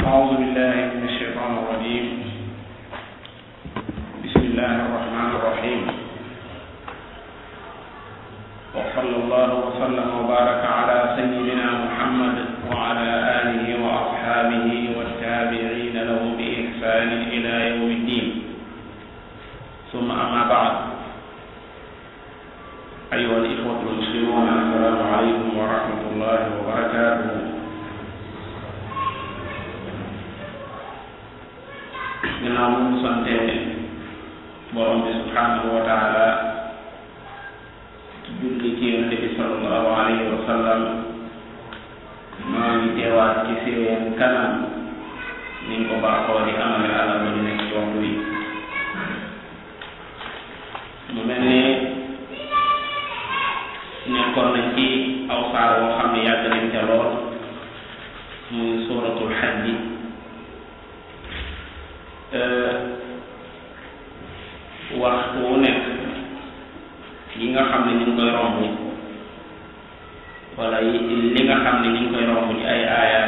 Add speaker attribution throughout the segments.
Speaker 1: أعوذ بالله من الشيطان الرجيم بسم الله الرحمن الرحيم وصلى الله وسلم وبارك على سيدنا محمد وعلى آله وأصحابه والتابعين له بإحسان إلى يوم الدين ثم أما بعد أيها الإخوة المسلمون السلام عليكم ورحمة الله وبركاته ginnaaw bu ñu sante borom bi subhanahu wa taala julli ci yonent bi sallallahu alayhi wa sallam maa ngi teewaat ci seen kanam niñ ko baaxoo di amale àlal ba ñu nekk ci waxtu bi mu mel ne nekkoon nañ ci aw saar woo xam ne yàgg nañ ca lool muy suuratul Hajj waxtu wu nekk yi nga xam ne ñu ngi koy romb wala li nga xam ne ñu ngi koy romb ci ay aaya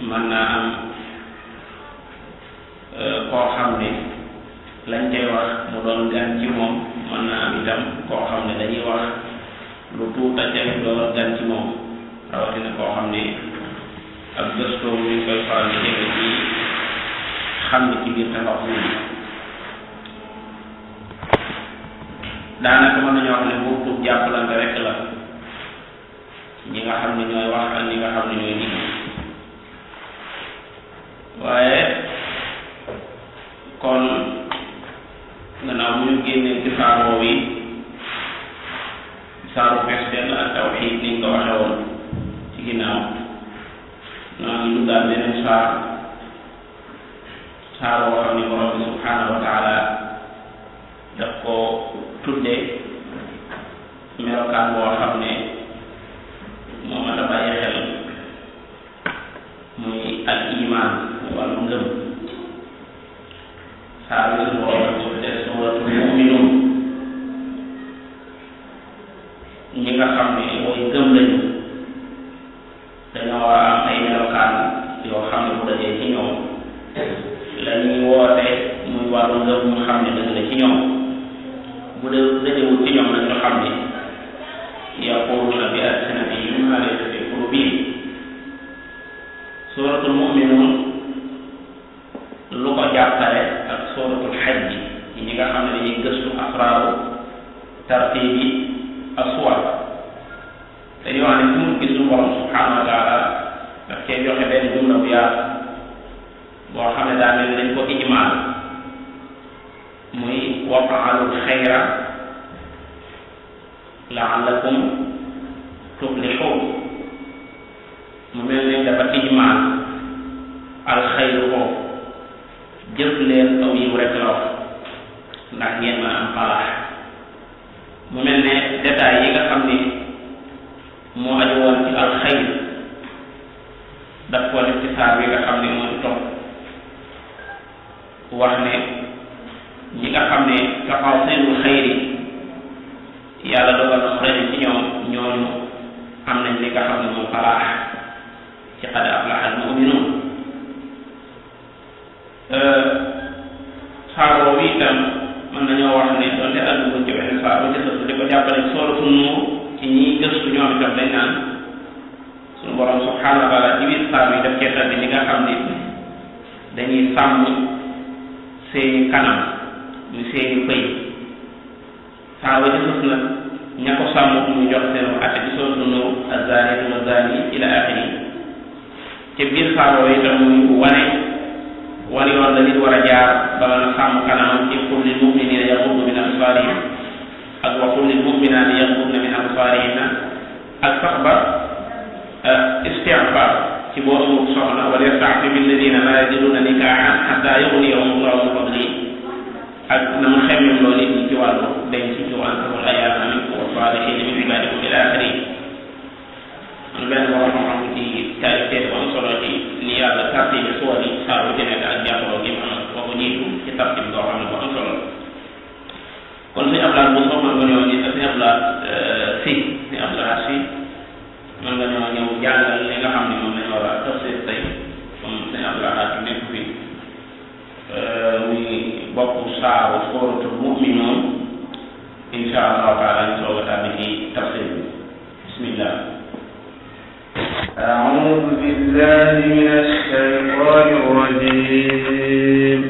Speaker 1: mën naa am koo xam ne lañ cay wax mu doon gan ci moom mën naa am itam koo xam ne dañuy wax lu tuuta ca doon gan ci moom rawatina koo xam ne ak gëstoom ñu koy faral di jege ci xam ne ci biir tabax bi daanaka mën nañu wax ne boobu jàppalante rek la ñi nga xam ne ñooy wax ak ñi nga xam ne ñooy nit waaye kon gannaaw bu ñu génnee ci saaroo yi saaru fees dell ak tawxiid ni ñu ko waxe woon ci ginnaaw naa ngi duggaat beneen saar woo xam ne borom bi subhanahu wa taala daf ko tudde melokaan boo xam ne moo mat a bàyyi xel muy al iman wàllu ngëm saar bi suñu borom ko tudde suuratul mu'minuun ñi nga xam ne mooy gëm lañu dañoo war a am ay melokaan yoo xam ne bu dajee ci ñoom la ñuy woote muy wàllu ngëm mu xam ne dëgg la ci ñoom bu dee dajewul ci ñoom nag ñu xam ne yaquluuna bi alsinatihim maa laysa fi qulubihim suuratul mu'minuun lu ko jàppale ak suuratul Hajj yi ñi nga xam ne dañuy gëstu asraaru tartiibi aswar dañuy wax ne fu mu gis suñu borom subhanahu wa taala daf cee joxe benn jumla bu yaatu boo xam ne daa mel ni dañ ko ijmaal muy wafaalul xayra laallakum tuflixuun mu mel ne dafa ijmaal alxayru foofu jëf leen aw yiw rek la wax ndax ngeen mën a am falaax mu mel ne détails yi nga xam ni moo aju woon ci alxayr daf ko def ci saar bi nga xam ne moo ci topp wax ne ñi nga xam ne tafasilul xayri yàlla dogal na xëy ci ñoom ñooñu am nañ li nga xam ne moom falaax ci qad aflaha al mu'minuun saaroo wi itam mën nañoo wax ne doonte àddu ko ci benn saar ba jësatu di ko jàppale sooratu Nuur ci ñi gëstu ñoom itam dañ naan suñu borom subhanahu wa taala ci biir saar yi daf cee tàgg ñi nga xam ne dañuy sàmm seeni kanam muy seeni pëy saar ba jësatu nag ña ko sàmm muy jox seen atte ci sooratu Nuur az-zaaniyatu waz-zaani ila axiri ci biir saaroo itam muy wane yoon la nit war a jaar ba mën a sàmm kanamam ci qul lil mu'minina yaghuddu min absarihim ak wa qul lil mu'minati yaghuddna min absarihinna ak sax ba isti'far ci boo amul soxna wala yasta'fifu alladina la yajiduna nikahan hatta yughniyahum Allahu min fadlihi ak na mu xemmem loo nit ñi ci wàllu denc ci wàllu ayyaama minkum wa salihina min ibadikum ila axiri am benn borom xam-xam ci taalif téere bu am solo ci ni yàlla tartibi suwar yi saa bu ci nekk ak jàppaloo gi mu am boo ko jiitu ci tartib boo xam ne bu am solo kon suñu ablaat bu soxla nga ñëw ni suñu ablaat si suñu ablaat si mën mën nga ñëw jàngal li nga xam ne moom lañu war a tafsir tey comme sëñ Abdoulaye nekk fi muy bokk saaru suuratul mu'minuun insha allahu taala ñu soog a tàbbi ci tafsir bi bismillah.
Speaker 2: أعوذ بالله من الشيطان الرجيم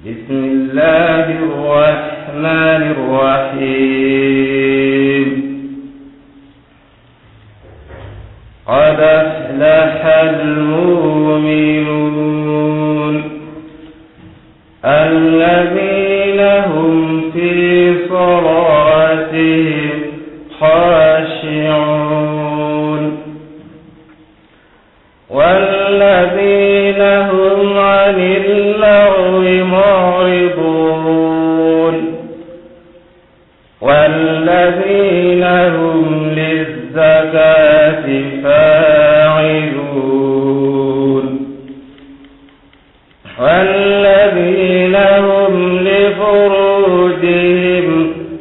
Speaker 2: بسم الله الرحمن الرحيم قد أفلح المؤمنون الذين هم في صلاتهم خاشعون والذين هم عن اللغو معرضون والذين هم للزكاة فاعلون والذين هم لفروجهم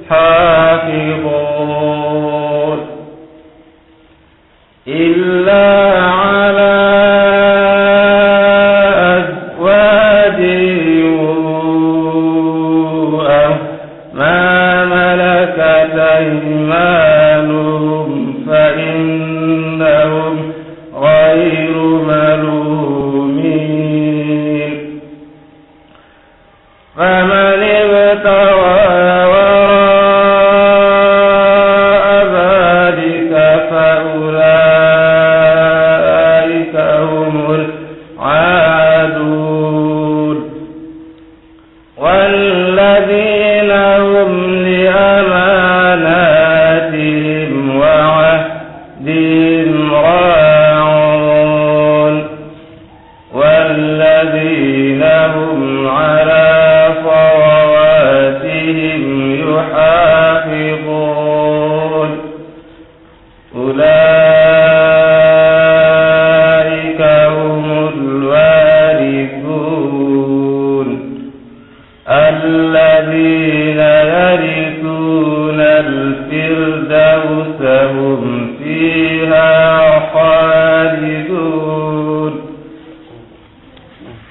Speaker 2: حافظون إلا على أزواجهم أو ما ملكت أيمانهم فإنهم غير ملومين فمن ابتغى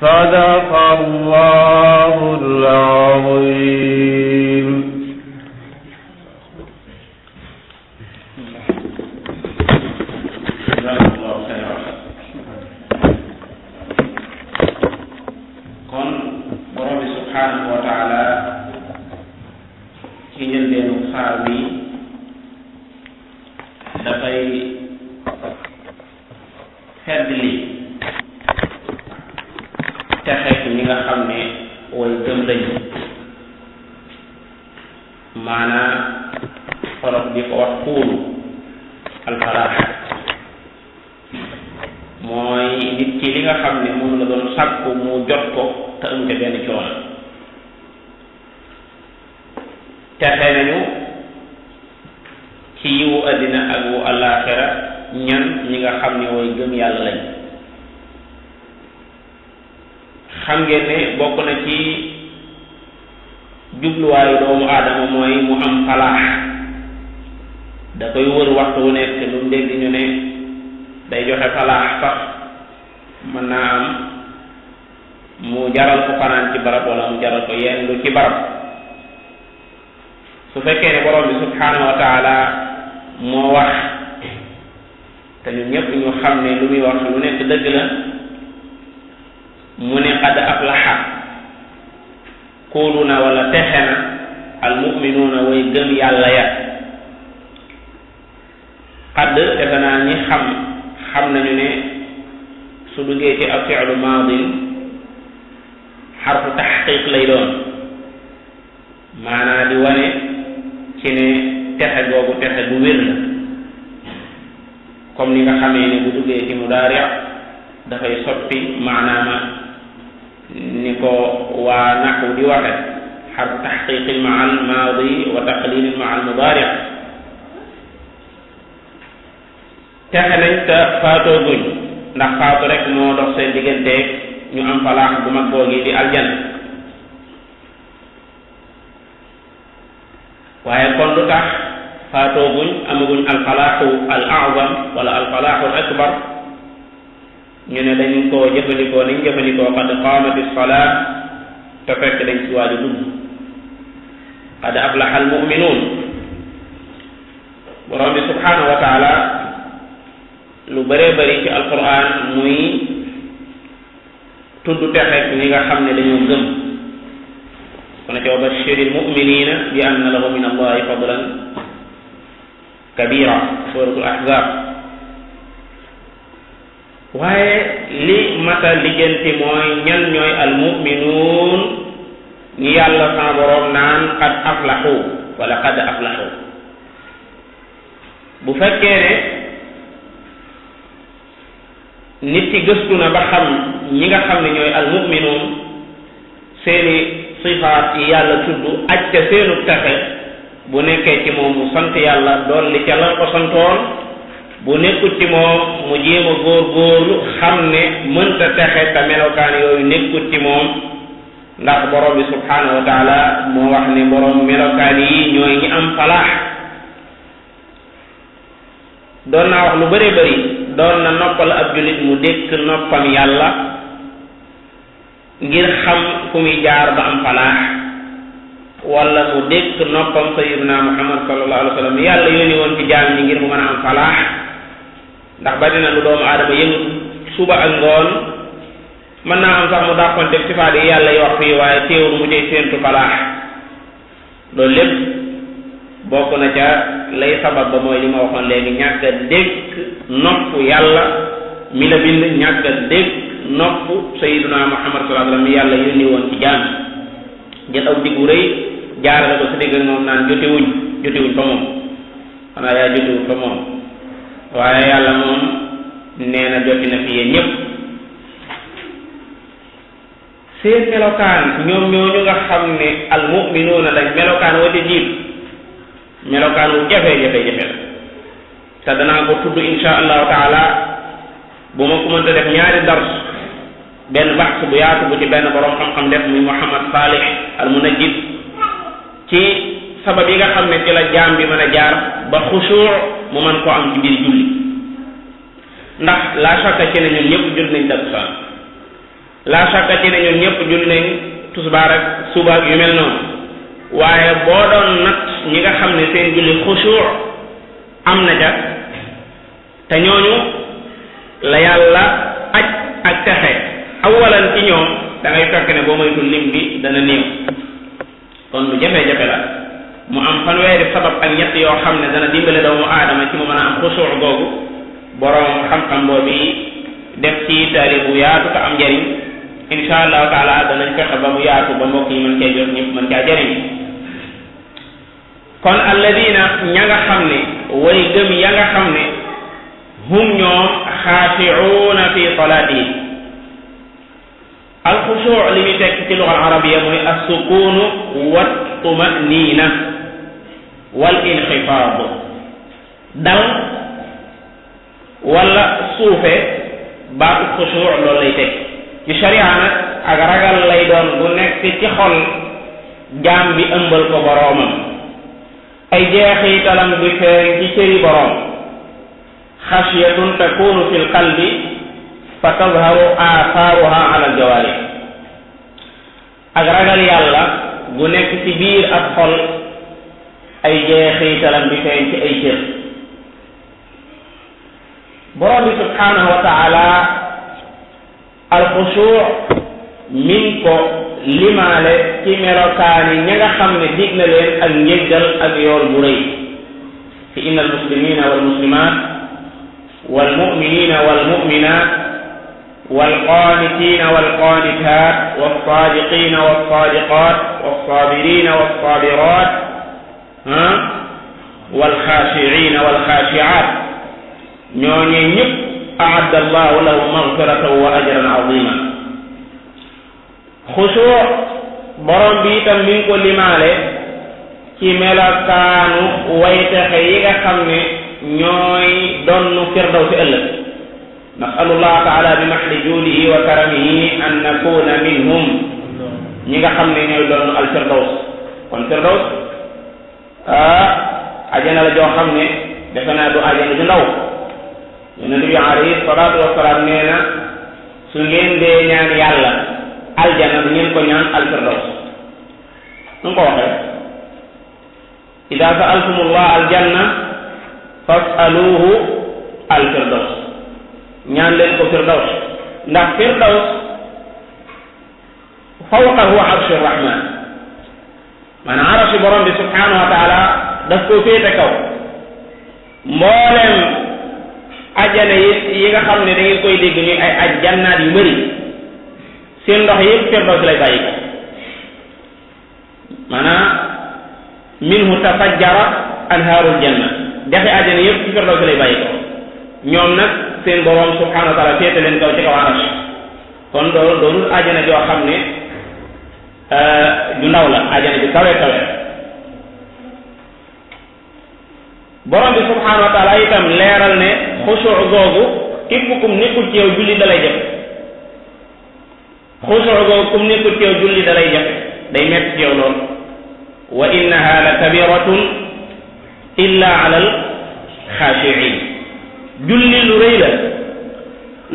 Speaker 2: صدق الله العظيم.
Speaker 1: kon borom bi subhanahu wa taala ci njëlbeenu saar bi dafay feddli texeet ñi nga xam ne way gëm lañu maanaa xolof di ko wax xuulu alfalaax mooy nit ki li nga xam ne moom la doon sàkku mu jot ko te am te benn coono texe nañu ci yiwu àddina ak wu àllaaxira ñan ñi nga xam ne way gëm yàlla lañ. xam ngeen ne bokk na ci jubluwaayu doomu aadama mooy mu am falaax da koy wër waxtu wu nekk lu mu dégg ñu ne day joxe falaax sax mën naa am mu jaral ko fanaan ci barab wala mu jaral ko yendu ci barab su fekkee ne borom bi subhanahu wa taala moo wax te ñun ñëpp ñu xam ne lu muy wax lu nekk dëgg la mu ne qad aflaxa kóolu na wala texe na almuminuuna way gëm yàlla ya qad defe naa ñi xam nañu ne su duggee ci ab fi'lu maadin xarfu taxqiq lay doon maanaa di wane ci ne texe googu texe bu wér la comme ni nga xamee ne bu duggee ci mudaari dafay soppi maanaama ni ko waa naxu di waxe xarfu taxqiqin maa al maadi wa taqlilin maa al mudaari texe nañ te faatoo guñ ndax faatu rek moo dox seen digganteeg ñu am falaax bu mag googi di aljana waaye kon lu tax faatooguñ amaguñ alfalaaxu al azam wala alfalaaxu al akbar ñu ne dañ koo jëfandikoo nañ jëfandikoo qad qaamati salaat te fekk dañ ci waaju dugg qad aflaxa al muminuun borom bi subhanahu wa taala lu bëree bëri ci alquran muy tudd texeek ñi nga xam ne dañoo gëm kon ca wa bashiri almuminina bi anna lahu min allahi fadlan kabira suratul ahzab waaye li mata lijjanti mooy ñan ñooy almuminuun ñi yàlla sa borom naan qad aflaxu wala qad aflaxu bu fekkee ne nit ki gëstu na ba xam ñi nga xam ne ñooy almuminuun seeni sifaat yi yàlla tudd aj ca seenu texe bu nekkee ci moom mu sant yàlla dolli ca la ko santoon bu nekkut ci moom mu jéem a góorgóorlu xam ne mënta texe te melokaan yooyu nekkut ci moom ndax borom bi subhanahu wa taala moo wax ne borom melokaan yi ñooy ñi am falaax doon naa wax lu bëree bëri doon na noppal ab jullit mu dékk noppam yàlla ngir xam fu muy jaar ba am falaax wala mu dékk noppam sayyidina muhammad sallallahu alayhi wa sallam yàlla yónni woon ci jaam ñi ngir mu mën a am falaax ndax bari na lu doomu aadama yëngu suba ak ngoon mën naa am sax mu dàqonte sifaat yi yàlla yi wax fii waaye teewul mu cay séentu falaax loolu lépp bokk na ca lay sabab ba mooy li ma waxoon léegi ñàkk a dégg nopp yàlla mi la bind ñàkk a dégg nopp sayyiduna muhammad sallallahu alayhi wa sallam mi yàlla yónni woon ci jaam jël aw diggu rëy jaarale ko sa dégg ak moom naan jotewuñ fa moom xanaa yaa jotewuñ fa moom waaye yàlla moom nee na joti na fi yéen ñépp seen melokaan ñoom ñooñu nga xam ne almuminuuna lañ melokaan wa ca jiit melokaan wu jafe-jafe la te danaa ko tudd insha allahu taala bu ma ko mënta def ñaari dars benn baxs bu yaatu bu ci benn borom xam-xam def muy Muhammad Salih al Munajjid ci sabab yi nga xam ne ci la jaam bi mën a jaar ba xushuu mu mën koo am ci biir julli ndax la shakka ci ne ñun ñëpp julli nañ takkusaan la shakka ci ne ñun ñëpp julli nañ tusbaar ak suba ak yu mel noonu waaye boo doon nat ñi nga xam ne seen julli xushuu am na ca te ñooñu la yàlla aj ak texe awalan ci ñoom da ngay fekk ne boo moytul lim bi dana néew kon lu jafe-jafe la mu am fanweeri sabab ak ñett yoo xam ne dana dimbale doomu aadama ci mu mën a am xushuu googu boroom xam-xam boobu def ci taali bu yaatu te am njariñ insha allahu taala danañ fexe ba mu yaatu ba mbokk yi mën cee jot ñëpp mën caa jariñ kon alladina ña nga xam ne way gëm ya nga xam ne hum ñoom xaashiuuna fi salaatihim alxushuu li ñu tekk ci luga al arabiya mooy assukuunu wa tumanina wal inxifaad dal wala suufe baatu xushuu loolu lay tekk ci sharia nag ak ragal lay doon bu nekk ci xol jaam bi ëmbal ko boroomam ay jeexitalam bi feeñ ci cëri boroom xasiyatun takunu fi lqalbi fa tazharu athaaruha ala aljawaarih ak ragal yàlla gu nekk ci biir ak xol ay jeexitalam bi feeñ ci ay cër boroom bi subhanahu wa taala alxushuu min ko limaale ci melokaani ña nga xam ne dig na leen ak njéggal ak yool bu rëy fi inna almuslimina walmuslimat walmuminina walmuminat walqanitina walqanitat walsadiqina walsadiqat walsabirina walsabirat walxaashiina walxaashiat ñooñee ñëpp aadda allahu lahu magfiratan wa ajran azima xushuu borom bi itam mi ngi ko limaale ci melokaanu waytexe yi nga xam ne ñooy donnu firdawsi ëllëg nasalullah taala bi mahdi juudihi wa karamihi an nakuna minhum ñi nga xam ne ñooy donnu al firdaws kon firdaws ajana la joo xam ne defe naa du ajana ju ndaw yonent bi alayhi salaatu wasalaam nee na su ngeen dee ñaan yàlla aljana du ngeen ko ñaan alfirdaws nu ko waxee ida sa'altumullah aljanna fas'aluhu alfirdaws ñaan leen ko firdaws ndax firdaws fawqahu arshu rahman maanaam arshi borom bi subhanahu wa taala daf koo féete kaw mboolem ajjana yi nga xam ne da ngeen koy dégg ñuy ay ajjannaat yu bëri seen ndox yëpp firdaws lay bàyyi ko maanaam minhu tafajjara anhaarul janna dexi ajjana yëpp ci firdaws lay bàyyi ko ñoom nag seen borom subhanahu wa taala féete leen kaw ci kaw arsh kon doonul ajjana joo xam ne ju ndaw la ajjana ju kawe kawe borom bi subhanahu wa taala itam leeral ne xusuu googu képp kum nekkul ci yow julli dalay jafe xusuu googu kum nekkul ci yow julli dalay jafe day metti ci yow lool wa innaha la kabiratun illa ala al xaashiin julli lu rëy la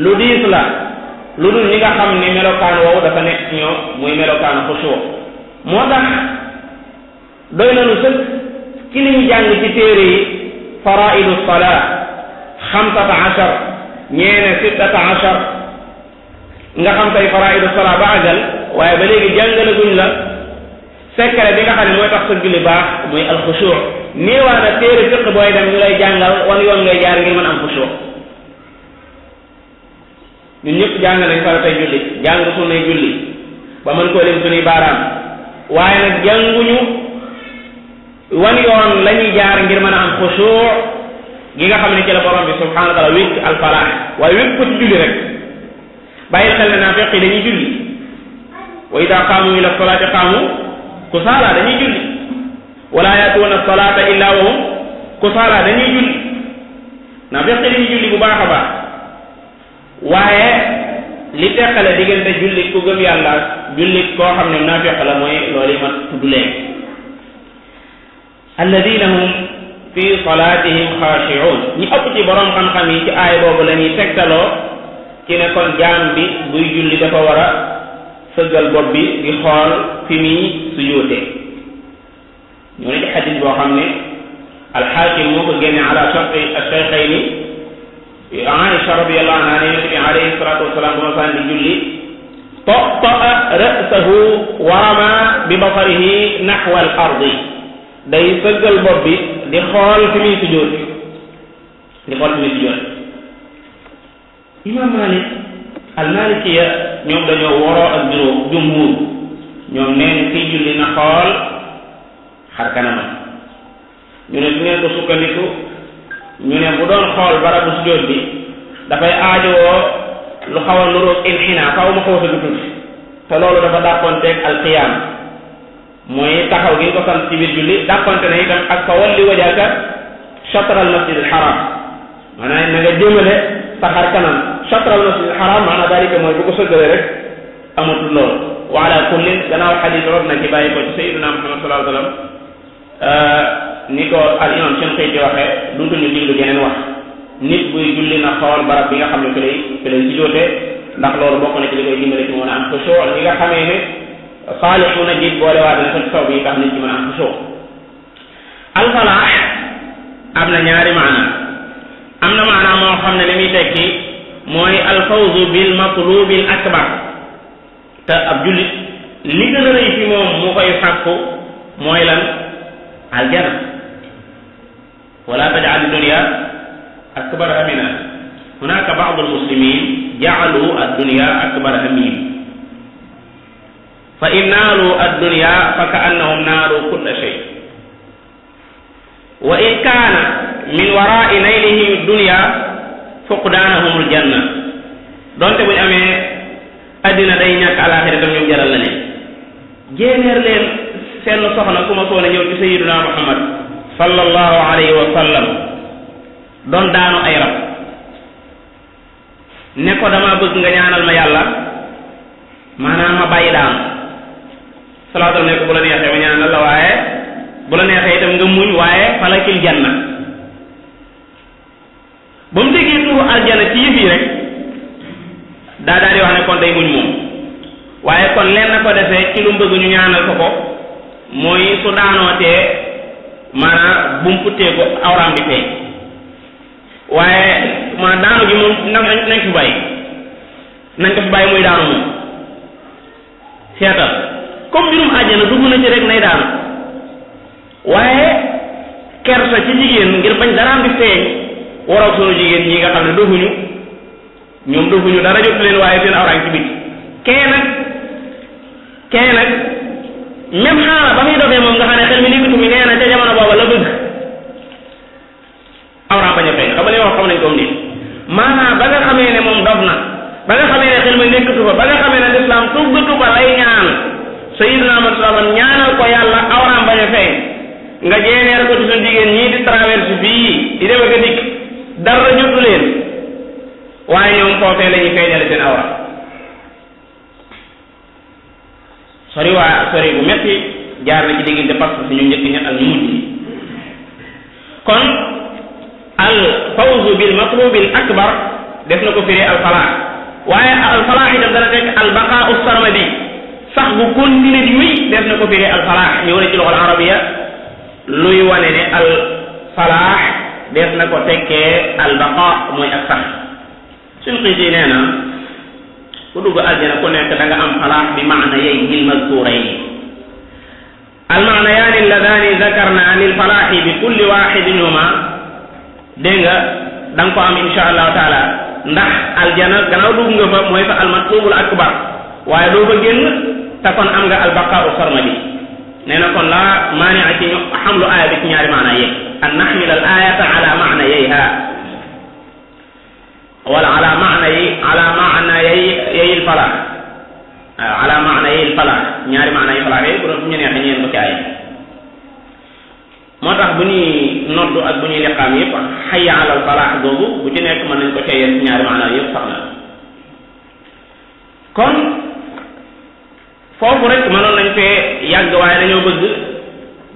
Speaker 1: lu diis la lu dul ñi nga xam ne melokaan woowu dafa nekk ci ñoom muy melokaan xusuu moo tax doy na lu sëkk ci li ñu jàng ci téere yi faraidu salaa 15 ñeene 16 nga xam tey faraidu salaa ba àggal waaye ba léegi jàngalaguñ la secret bi nga xam ne mooy tax sa julli baax muy alxusuu néewaa na téere fiq booy dem ñu lay jàngal wan yoon ngay jaar ngir mën am xusuu ñun ñëpp jàng nañ faratay julli jàng sunnay julli ba mën koo lim suñuy baaraam waaye nag jànguñu wan yoon la ñuy jaar ngir mën a am xusuu gi nga xam ne ci la borom bi subhanahu wa taala wékk alfalaax waaye wékk ko ci julli rek bàyyi xel ne naafiq yi dañuy julli wa ida qaamu ila salaati qaamu kusaala dañuy julli wala yaatuuna salaata illa wa hum kusaala dañuy julli naafiq yi dañuy julli bu baax a baax waaye li teqale diggante julli ku gëm yàlla julli koo xam ne naafiq la mooy loolu yi ma tudd léegi alladina hum fi salatihim xaashi'un ñi ëpp ci borom xam-xam yi ci aay boobu la ñuy tegtaloo ci ne kon jaam bi buy julli dafa war a sëggal bopp bi di xool fi muy sujjóote ñoo ne ci xadis boo xam ne alxaakim moo ko génne ala sharti ash-shaykhayni Aïcha radiyallahu anha ne Yonent bi alayhi salaatu wasalaam bu ma saan di julli ta'a ra'sahu wa rama bi basarihi nahwa al-ardi day sëggal bopp bi di xool fi muy sujjóot imam Malik al-Malikiya ñoom dañoo waroo ak jumhur ñoom neen kiy julli na xool xar kanamam ñu ne su ngeen ko sukkandiku ñu ne bu doon xool barabu sujjóot bi dafay aajowoo lu xaw a nuroog inxinaa faaw ma xaw a sëgg tuuti te loolu dafa dàpponteeg alqiyaam mooy taxaw gi nga ko sant ci biir julli dàppante na itam ak fa walli wajhaka shatr al masjid al haram maanaam na nga jëmale sa xar kanam shatr al masjid al haram maanaam dalika mooy bu ko sëggalee rek amatul loolu wa ala kullin gannaaw xadis root na ci bàyyi ko ci sayyidina Muhammad sallallahu alayhi wa sallam ni ko al imam seen xëy ci waxee duutuñu diglu geneen wax nit buy julli na xool barab bi nga xam ne fi lay ci joote ndax loolu bokk na ci li koy dimbale ci mën a am xusuu li nga xamee ne saalixuuna ji boole waa dana ci saw bi tax nit ci mën a am xusuu alfalaax am na ñaari maana am na maana moo xam ne li muy tekki mooy alfawzu bil matlubil akbar te ab jullit li gën a rëy fi moom mu koy sàkku mooy lan aljana wala taj'al dunya akbar hamina hunaka ba'd almuslimin ja'alu ad-dunya akbar hamihim fa in naalu ad-dunya fa ka'annahum naalu kulla shay wa in kana min wara'i naylihim ad-dunya fuqdanahum al-janna donte buñ amee addina day ñàkk alaxira tam ñoom jaral na leen jéenéer leen seen soxna ku ma soona ñëw ci sayyiduna Muhammad sallallahu alayhi wa sallam doon daanu ay rab ne ko dama bëgg nga ñaanal ma yàlla maanaam ma bàyyi daanu salaatal ne ko bu la neexee ma ñaanal la waaye bu la neexee itam nga muñ waaye falakil janna ba mu déggee turu aljana ci yëf yi rek daa daal di wax ne kon day muñ moom waaye kon leen na ko defee ci lu mu bëgg ñu ñaanal ko mooy su daanootee maanaam bu mu futtee ko awraam di feeñ waaye maanaam daanu gi moom nañ fi bàyyi muy daanu moom seetal comme mbirum àjjana dugg na ci rek nay daanu waaye kersa ci jigéen ngir bañ daraam di feeñ waral sunu jigéen ñi nga xam ne dofuñu dara jot leen waaye seen awraam ci biti kee nag même xaala ba muy dofee moom nga xam ne xel mi dikkatu mi nee na ca jamono booba la bëgg awraam bañ a feeñ xam nga li wax xam nañ ko nii maanaam ba nga xamee ne moom dof na ba nga xamee ne xel mi nekkatu fa ba nga xamee ne lislaam tuggatu ba lay ñaan sayyidina Muhammad sallallahu alayhi wasallam ñaanal ko yàlla awraam bañ a feeñ nga jeeneer ko ci suñu jigéen ñii di traverse fii di dem ak a dikk dara jotu leen waaye ñoom foofee la ñuy feeñale seen awra sori bu metti jaar na ci diggante parce que ñu njëkk ña ak ñu mujj ñi kon al fawzu bil matlubil akbar def na ko firi al falaax waaye al falaax itam dana tekk al baqaa'u sarmadi sax bu continué di wéy def na ko firi al falaax ñëw na ci loxol arabiya luy wane ne al falaax def na ko tekkee al baqaa mooy ak sax suñ xiiti nee na ku dugg aljana ku nekk da nga am falaax bi maana yayhi almazkurayni almaanayaani alladaani dakarna lil falaaxi bi kulli waaxidin huma dégg nga da nga ko am insha allahu taala ndax aljana gannaaw dugg nga fa mooy fa almatlubul akbar waaye doo fa génn te kon am nga albaqaau sarmadi nee na kon laa maania ci ñu xamlu aaya bi ci ñaari maana yeeg an naxmil al ayata ala maana yayha wala ala maana yayil falaax ala maana yayil falaax ñaari maana yi falaax yi bu doon ñu neexee ñeen ko ci aaya moo tax bu ñuy noddu ak bu ñuy liqaam yëpp xayya alal falaax boobu bu ci nekk mën nañ ko cee yéen ñaari maana yëpp sax na kon foofu rek mënoon nañ fee yàgg waaye dañoo bëgg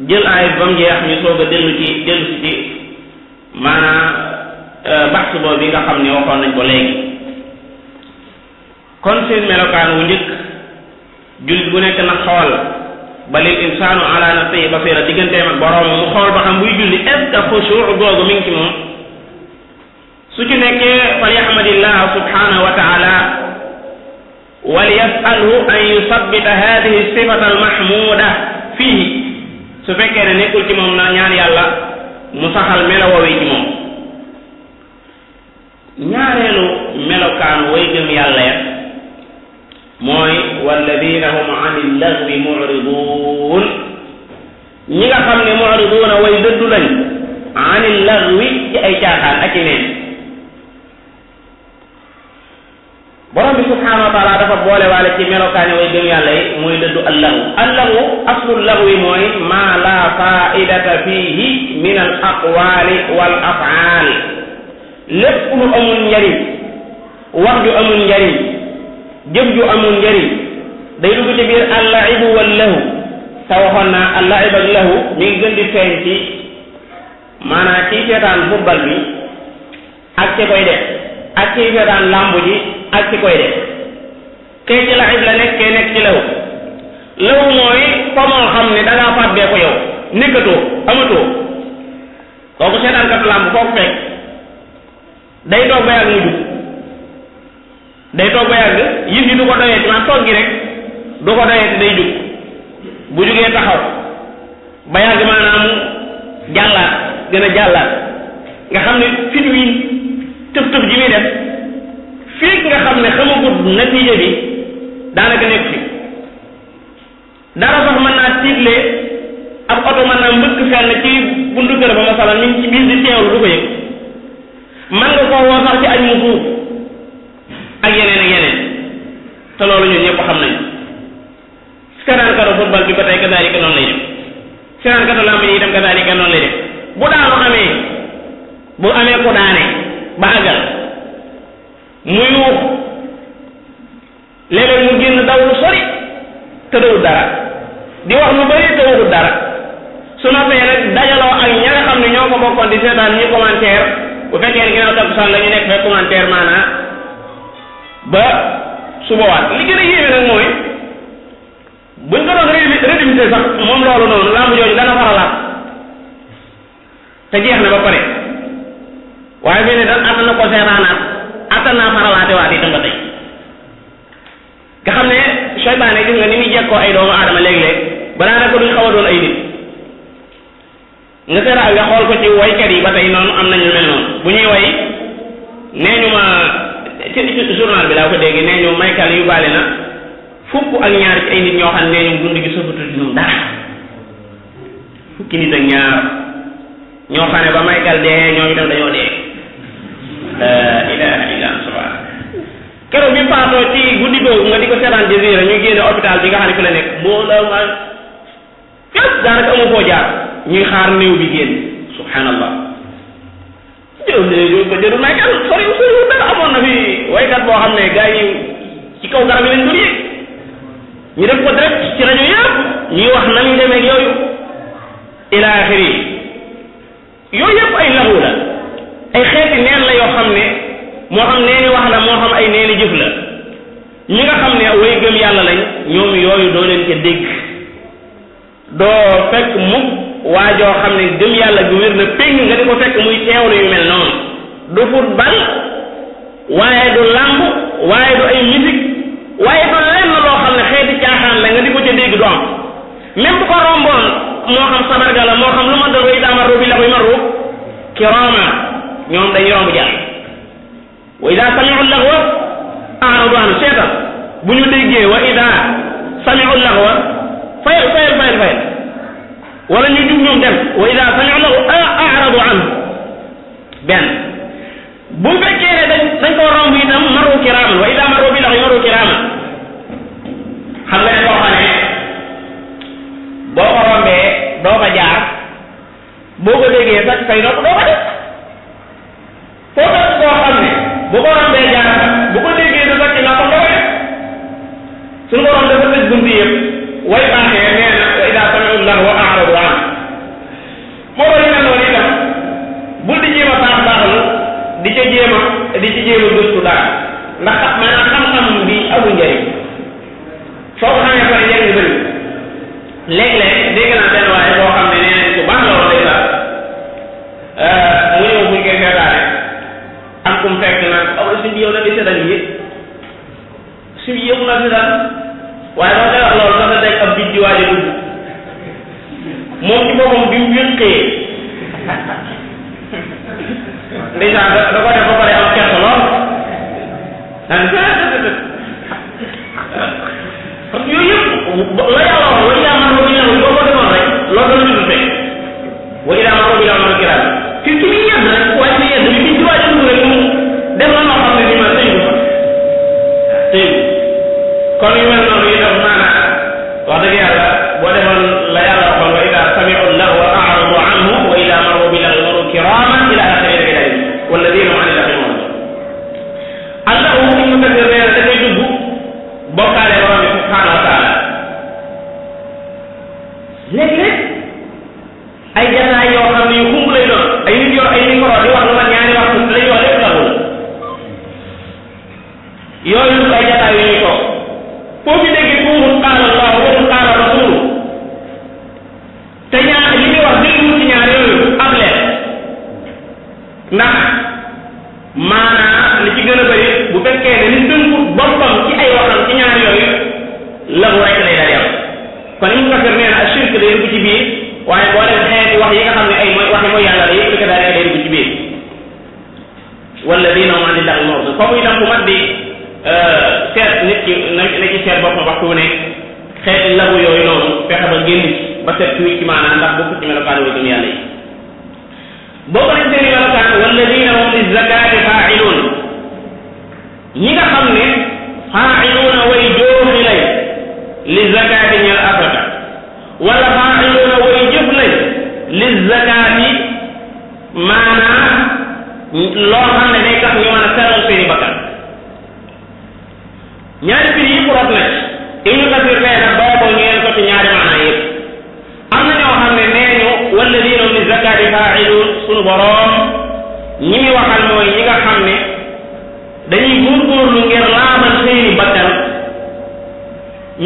Speaker 1: jël aaya ba mu jeex ñu soog a dellu si ci maanaam baxs boobu bi nga xam ne waxoon nañ ko léegi kon seen melokaan wu njëkk jullit bu nekk na xool balil insaanu ala nafsihi basira digganteem ak borom mu xool ba xam buy julli est-ce que xusuu googu mi ngi ci moom su ci nekkee fal yaxmadillah subhanahu wa taala wal yasalhu an yusabbita hadihi sifata almahmuda fihi su fekkee ne nekkul ci moom na ñaan yàlla mu saxal melowoowi ci moom ñaareelu melokaan way gëm yàlla ya mooy walladina hum anil lagwi mu'ridun ñi nga xam ne mu'riduna way dëddu lañ anil lagwi ci ay caaxaan ak i neen borom bi subhanahu wa taala dafa boole waale ci melokaani way gëm yàlla yi mooy dëddu allahu aslul lagwi mooy ma la faidata fihi min al aqwali wal af'al lépp lu amul njariñ wax ju amul njariñ jëf ju amul njariñ day dugg ci biir allaibu wal lahu te waxoon naa allaib ak lahu mi ngi gën di feeñ ci maanaam kii seetaan football bi ak ci koy def ak kii seetaan lamb ji ak ci koy def kee ci laib la nekk kee nekk ci lahu mooy fa moo xam ne da ngaa fàbbee ko yow nekkatoo amatoo kooku seetaan kat lamb foofu fekk day toog ba yàgg mu jug day toog ba yàgg yëf yi du ko doyee ci man toog gi rek du ko doyee te day jug bu jugee taxaw ba yàgg maanaam jàllaat gën a jàllaat nga xam ne fit wi tëf ji muy def fii nga xam ne xamagut natiija bi daanaka nekk fi dara sax mën naa tiitle ab oto mën naa mbëkk fenn ci buntu kër ba masalan mi ngi ci biir di teewlu du ko yëg man nga koo woo sax ci añ mu suuf ak yeneen te loolu ñun ñëpp xam nañ seetaankatu football bi ba tey kadaalika noonu lay def seetaankatu lamb yi itam kadaalika noonu lay def bu daanu amee ku daane ba àggal mu yuux léeg-léeg mu génn daw lu sori te dawul dara di wax lu bari te waxul dara su noppee nag dajaloo ak ña nga xam ne ñoo ko bokkoon di seetaan ñu commentaire bu fekkee ne ginnaaw takkusaan la ñu nekk fekk commentaire maanaam ba su boobaat li gën a yéeme nag mooy buñ ko doon rédimité sax moom loolu noonu lamb jooju dana faralaat te jeex na ba pare waaye fii ne dan attan na ko seetaanaat attan naa faralaate waat itam ba tey nga xam ne seytaane gis nga ni muy jekkoo ay doomu aadama léeg-léeg balaa naka duñ xaw a doon ay nit nga seetaan nga xool ko ci waykat yi ba tey noonu am nañu mel noonu bu ñuy way nee ñu ma ci journal bi laa ko dégg nee ñu Michael yu bale na fukk ak ñaar ci ay nit ñoo xam ne nee ñu dund gi sofatu di ñoom dara fukki nit ak ñaar ñoo xam ne ba Michael dee ñoom itam dañoo dee la ilaha illa subhana keroog bi faatoo ci guddi googu nga di ko seetaan Jazeera ñu génne hôpital bi nga xam ne fi la nekk moo la ma fépp daanaka amu foo jaar ñuy xaar néew bi génn subhanallah ko jërul Michael soriwul dara amoon na fi waykat boo xam ne gars yi ci kaw garab yi lañ doon yéeg ñu def ko direct ci rajo yëpp ñuy wax nañu demee yooyu ila axiri yooyu yëpp ay laxu la ay xeeti neen la yoo xam ne moo xam neeni wax la moo xam ay neeni jëf la ñi nga xam ne way gëm yàlla lañ ñoom yooyu doo leen ca dégg doo fekk mukk waa joo xam ne gëm yàlla gu wér na péng nga di ko fekk muy teewlu yu mel noonu du football waaye du lamb waaye du ay musique waaye du lenn loo xam ne xeeti caaxaan la nga di ko ca dégg du am même bu ko romboon moo xam sabarga la moo xam lu ma doon way daa marru bi la koy marru kirama ñoom dañuy romb jàll wa ida sami'u lahwa a'radu anhu seetal bu ñu déggee wa ida sami'u lahwa fayal wala ñu jug ñoom dem wa ida sami'u lahwa a'radu anhu benn bu fekkee ne dañ ko romb itam marru kiraman wa ida marru bi lahwi marru kiraman xam nga ne koo xam ne boo ko rombee doo ko jaar boo ko déggee sax say nopp doo ko def foo tax koo xam ne bu ko rombee jaar bu ko déggee sa sax ci noppam doo ko def suñu borom dafa tëj bunti yëpp way baaxee nee na wa ida sami'u lahwa a'radu anhu moo tax ñu ne noonu itam bul di jéem a baaxlu di ci jéem a gëstu daal ndax maanaam xam-xam bi amul njëriñ soo ko xamee pare njëriñ bëri léeg-léeg dégg naa benn waaye boo xam ne nee nañ ku baax la woon day sax mu ñëw buñ koy seetaane am kum fekk nag aw suñ bi yow na di seetaan yi suñ bi yëpp na seetaan waaye boo koy wax loolu dafa nekk ab bij di waaj a dugg moom ci boppam bi mu wéqee ndeysaan da ko def ba pare am kersa lool daan parce que yooyu yëpp la yàlla wax wa ida marru bi lahwi boo ko defoon rek loolu dana judd fekk wa ida marru bi lahwi marru kiraam fi ci muy yedd rek waaye ci yedd bi ci waaj a dugg rek mu def na noo xam ne ni ma tëyu ko tëyu kon yu mel noonu itam maanaam wax dëgg yàlla boo defoon la yàlla waxoon wa ida sami'u lahwa a'radu anhu wa ida marru bi lahwi marru kiraman ila axiri walladina hum ani lahwi mu'ridun allahu ibnu kasir nee na dafay dugg bokkaale borom bi subhanahu wa taala léeg-léeg ay jataay yoo xam ne yu xumb lay doon ay nit yor ay micro di wax lu man ñaari waxtu lañ wax lépp laxul yooyu ay jataay yu ñuy toog foo fi dégg kuurul qaala allahu wa qaala rasulu te ñaar li muy wax déglu ci ñaar yooyu ab leer ndax maanaa li ci gën a bëri bu fekkee ne ni tënku boppam ci ay waxam ci ñaar yooyu lagu rek lay daal yàlla kon Ibnu Kasir nee na ashirk day dugg ci biir waaye boo leen xeeti wax yi nga xam ne ay waxi mooy yàlla la yëpp li ko daal day dugg ci biir walladina hum ani llaahi mu'ridun foofu itam ku mat di seet nit ki na ci seet boppam waxtu wu ne xeeti lagu yooyu noonu fexe ba génn ci ba seet ci ci maanaam ndax bokk ci melokaan way gëm yàlla yi boo nañ seeni melokaan walladina hum li zakati faa'iluun ñi nga xam ne faa'iluuna way jooxi lay li zakati ñeel asaka wala faa'iluuna way jëf lay li zakati maanaam loo xam ne day tax ñu mën a sellal seeni bakkan ñaari firi yëpp rot na ci Ibnu Kasir nee na boobu ngeen ko ci ñaari maanaa yëpp am na ñoo xam ne nee ñu faa'iluun sunu boroom ñi muy waxal mooy ñi nga xam ne dañuy góorgóorlu ngir laabal seeni bakkan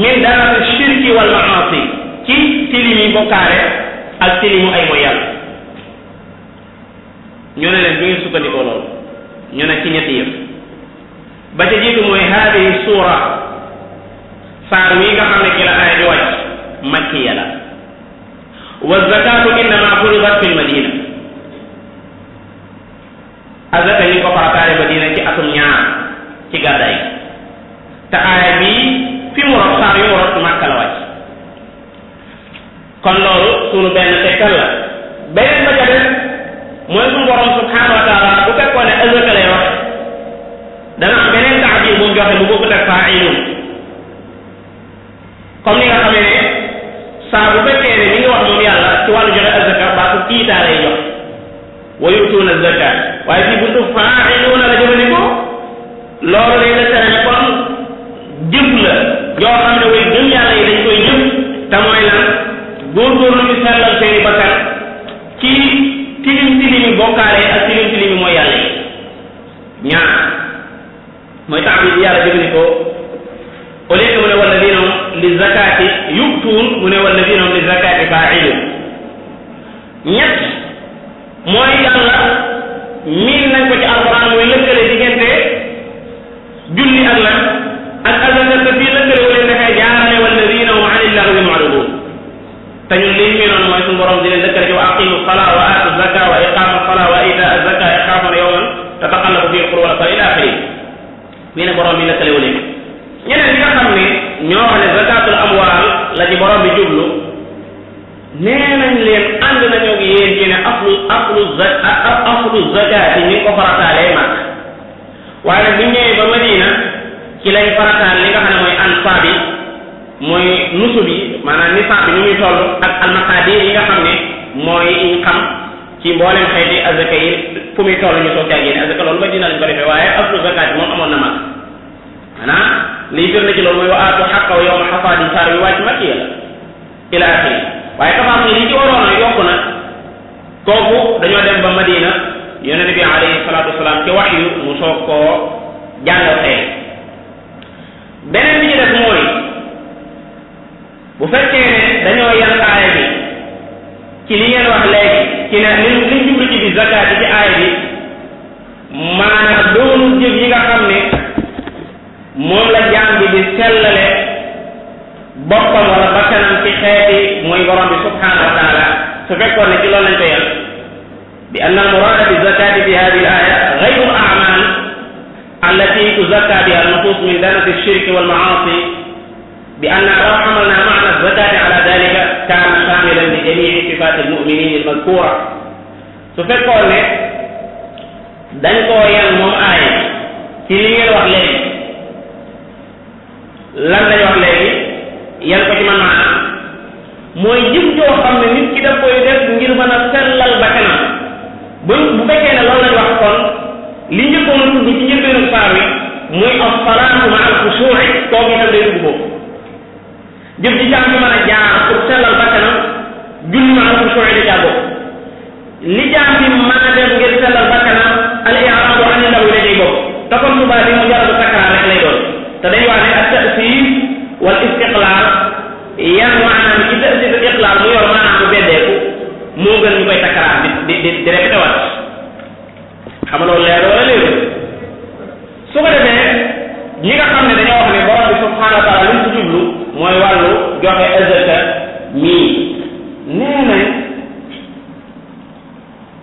Speaker 1: min darati shirki wal maasi ci tilimi bokkaale ak tilimu ay mooy yàlla. ñu ne leen bu ngeen sukkandikoo loolu ñu ne ci ñetti yëf ba ca jiitu mooy haadihi suura saar wi nga xam ne ci la aaya di wàcc makkiya la wa zakatu innama furidat fil madina azaka ñi ko farataale Madina ci atum ñaar ci gàddaay te aaya bi fi mu rot saar yu mu rot Makka la wàcc kon loolu sunu benn tekkal la beneen ba ca def mooy suñu borom subhanahu wa taala bu fekkoon ne azaka lay wax dana am beneen taabir bu mu joxe bu bokkut ak faa'iluun comme ni nga xamee ne saa bu fekkee ne mi ngi wax moom yàlla ci wàllu joxe azaka baa ko kiitaa lay jox wa yutuuna zakat waaye fii buntu faa'iluuna la jëfandikoo loolu day la tere ne kon jëf la yoo xam ne way gëm yàlla yi dañ koy jëf te mooy lan góorgóorlu ñu sellal seeni bakkan ci tilim tilimi bokkaale ak tilim tilimi mooy yàlla yi ñaar mooy taabir bi yàlla jëfandikoo au lieu que mu ne walladina hum li zakati yu'tuun mu ne walladina hum li zakati faa'iluun ñett mooy yàlla miin nañ ko ci alquran mooy lëkkale diggante julli ak lan ak azaka te fii lëkkale wu leen dafay jaarale walladina hum ani llahwi mu'ridun te ñun liñ miinoon mooy suñu borom di leen lëkkale ci wa aqimu salaa wa aatu zaka wa iqamu salaa wa itaa zaka yaxaafuuna yawman tataqallabu fiihi al-quluub wal absaar ila axiri mii ne borom bi lëkkale wu leen ñeneen ñi nga xam ne ñoo xam ne zakatul amwaal la ci borom bi jublu nee nañ leen ànd nañoo gi yéen ci ne aflu zakaati ni ko farataalee mag waaye nag bu ñëwee ba Madina ci lañ farataal li nga xam ne mooy ansaab bi mooy nusu bi maanaam nisaab bi ñu muy toll ak almaqaadir yi nga xam ne mooy ñu xam ci mboolem xeeti azaka yi fu muy toll ñu soog caa génne azaka loolu Madina lañ ko defee waaye aflu zakaati moom amoon na mag maanaam liy firnde ci loolu mooy wa aatu xaqahu yawma xasaadi saar wi wàcc makkiya la ila axiri waaye tafaasiil yi ci waroon a yokku nag kooku dañoo dem ba Madina yonent bi alayhi salaatu wasalaam ci waxyu mu soog koo jàngal xëy beneen bi ci def mooy bu fekkee ne dañoo yan aaya bi ci li ngeen wax léegi ci ne liñ jublu ci bi zakaat yi ci aaya bi maanaam doonu jëf yi nga xam ne moom la jaam bi di sellale boppam wala bakkanam ci xeeti mooy borom bi subhanahu wa taala su fekkoon ne ci loolu lañ ko yal bi anna al-murada bi zakati fi hadihi al-aya ghayru al-a'mal allati tuzakka biha an-nufus min danati ash-shirk wal ma'asi bi anna law hamalna ma'na az-zakati ala dhalika kana shamilan li jami'i sifat al-mu'minin al-madhkura su fekkoon ne dañ koo yan moom aaya ci li ngeen wax léegi lan lañ wax léegi yan ko ci man maanaam mooy jëf joo xam ne nit ki daf koy def ngir mën a sellal bakkanam bu fekkee ne loolu lañ wax kon li njëkkoon a tudd ci njëlbeenu saar wi muy as-salaatu ma'a al-xushuu'i kooku itam day dugg boobu jëf ji jaam bi mën a jaar pour sellal bakkanam julli ma'a al-xushuu'i da caa bokk li jaam bi mën a def ngir sellal bakkanam al-i'raadu ani lahu da cay bokk te kon subaa bi mu jaradu takraar rek lay doon te dañ wax ne at-ta'siis wal istiqlaal yan maanaam ci ta'siis ak iqlaal mu yor maanaam bu beddeeku moo gën ñu koy takraar di répété waat xam nga loolu leer wala léegi su ko defee ñi nga xam ne dañoo wax ne borom bi subhanahu wa taala li mu ci jublu mooy wàllu joxe azaka mii nee nañ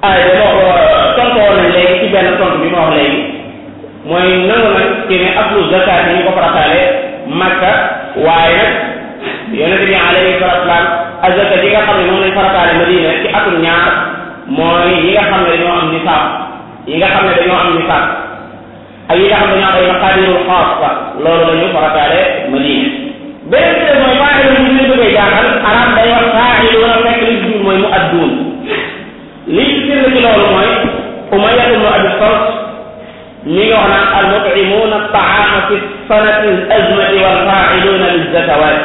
Speaker 1: ay tontu woon nañ léegi ci benn tontu bi ma wax léegi mooy nangu nag ci ne aflu zakat yi ñu ko farataale Makka waaye nag yonente bi alayhi salatu wasalaam azaka yi nga xam ne moom lañ farataale Madina ci atum ñaar mooy yi nga xam ne dañoo am nisaab yi nga xam ne dañoo am nisaab ak yi nga xam ne dañoo am ay maqaadirul xaasa loolu la ñu farataale Madina beneen bi mooy faa'iluun ñu leen bëggee jaaxal arab day wax faa'iluun fekk li jur mooy mu adduun li ci firnde ci loolu mooy Umayya ibn Abi Salt ñi nga wax naan al-mut'imuuna at-ta'aama fi sanati al-azmati wal faa'iluuna liz-zakawaat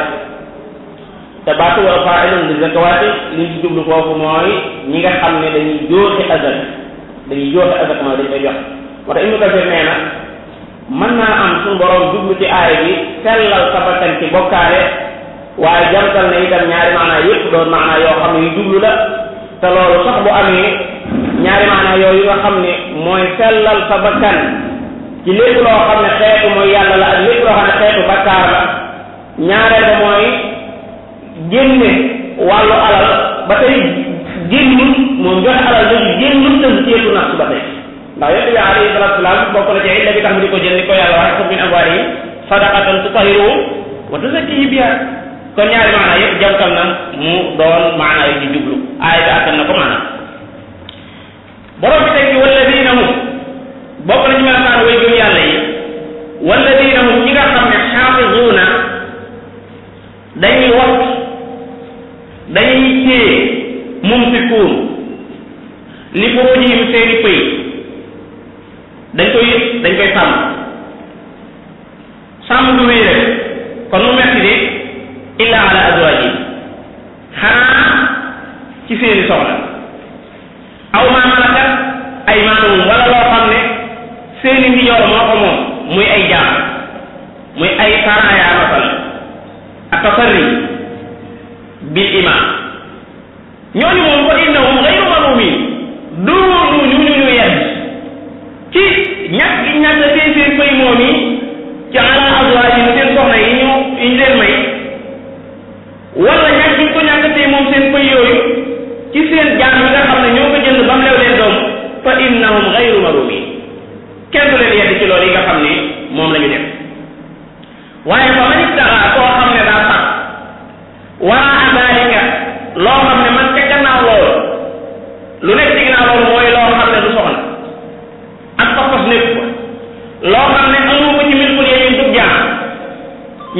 Speaker 1: te baatu wa fa'ilun li zakawati li ci jublu foofu mooy ñi nga xam ne dañuy joxe azak mooy dañ koy jox moo tax Ibnu Kasir nee na mën naa am suñu borom jublu ci aaya bi sellal sa bakkan ci bokkaale waaye jamtal na itam ñaari maanaa yëpp doon maanaa yoo xam ne yu jublu la te loolu sax bu amee ñaari maanaa yooyu nga xam ne mooy sellal sa bakkan ci lépp loo xam ne xeetu mooy yàlla la ak lépp loo xam ne xeetu bakkaar la ñaareel ba mooy génne wàllu alal ba tey génnul moom joxe alal jooju génnul tazkiyatu nafs ba tey ndax yonent bi alayhi salaatu salaam bokk na ci illa bi tax mu di ko jël ni ko yàlla waxe xud min amwaalihim sadaqatan tutahhiruhum wa tuzakkihim biha kon ñaari maanaa yëpp jamtal na mu doon maanaa yu ci jublu aaya bi attan na ko maanaa borom bi teg ci walladina hum bokk na ci melokaan way gëm yàlla yi walladina hum ñi nga xam ne xaafizuuna dañuy wax dañuy téye mumsikuun li furujihim seeni pëy dañ koy sàmm du wéy rek kon mu metti de illa ala azwajihim xanaa ci seeni soxla aw ma malakat aymanuhum wala loo xam ne seeni ndijoor moo ko moom muy ay jaam muy ay saraya masal ak tafarri bil iman ñooñu moom fa innahum ghayru malumin duñu ñu yedd ci ñàkk seen fay moom yi ci ala azwaajihim seen soxna yi ñu leen may wala ñàkk ñu ko ñàkkatee moom seen fay yooyu ci seen jaam yi nga xam ne ñoo ko jënd ba mu lew leen doom fa innahum ghayru malumin kenn du leen yedd ci loolu yi nga xam ne moom la ñu def waaye fa man ibtaxa koo xam ne daa sax waraa dalika loo xam ne man ca gannaaw loolu lu nekk ci gannaaw loolu mooy loo xam ne du soxla ak pas-pas nekk ko loo xam ne amu ko ci milkul yemin dug jaam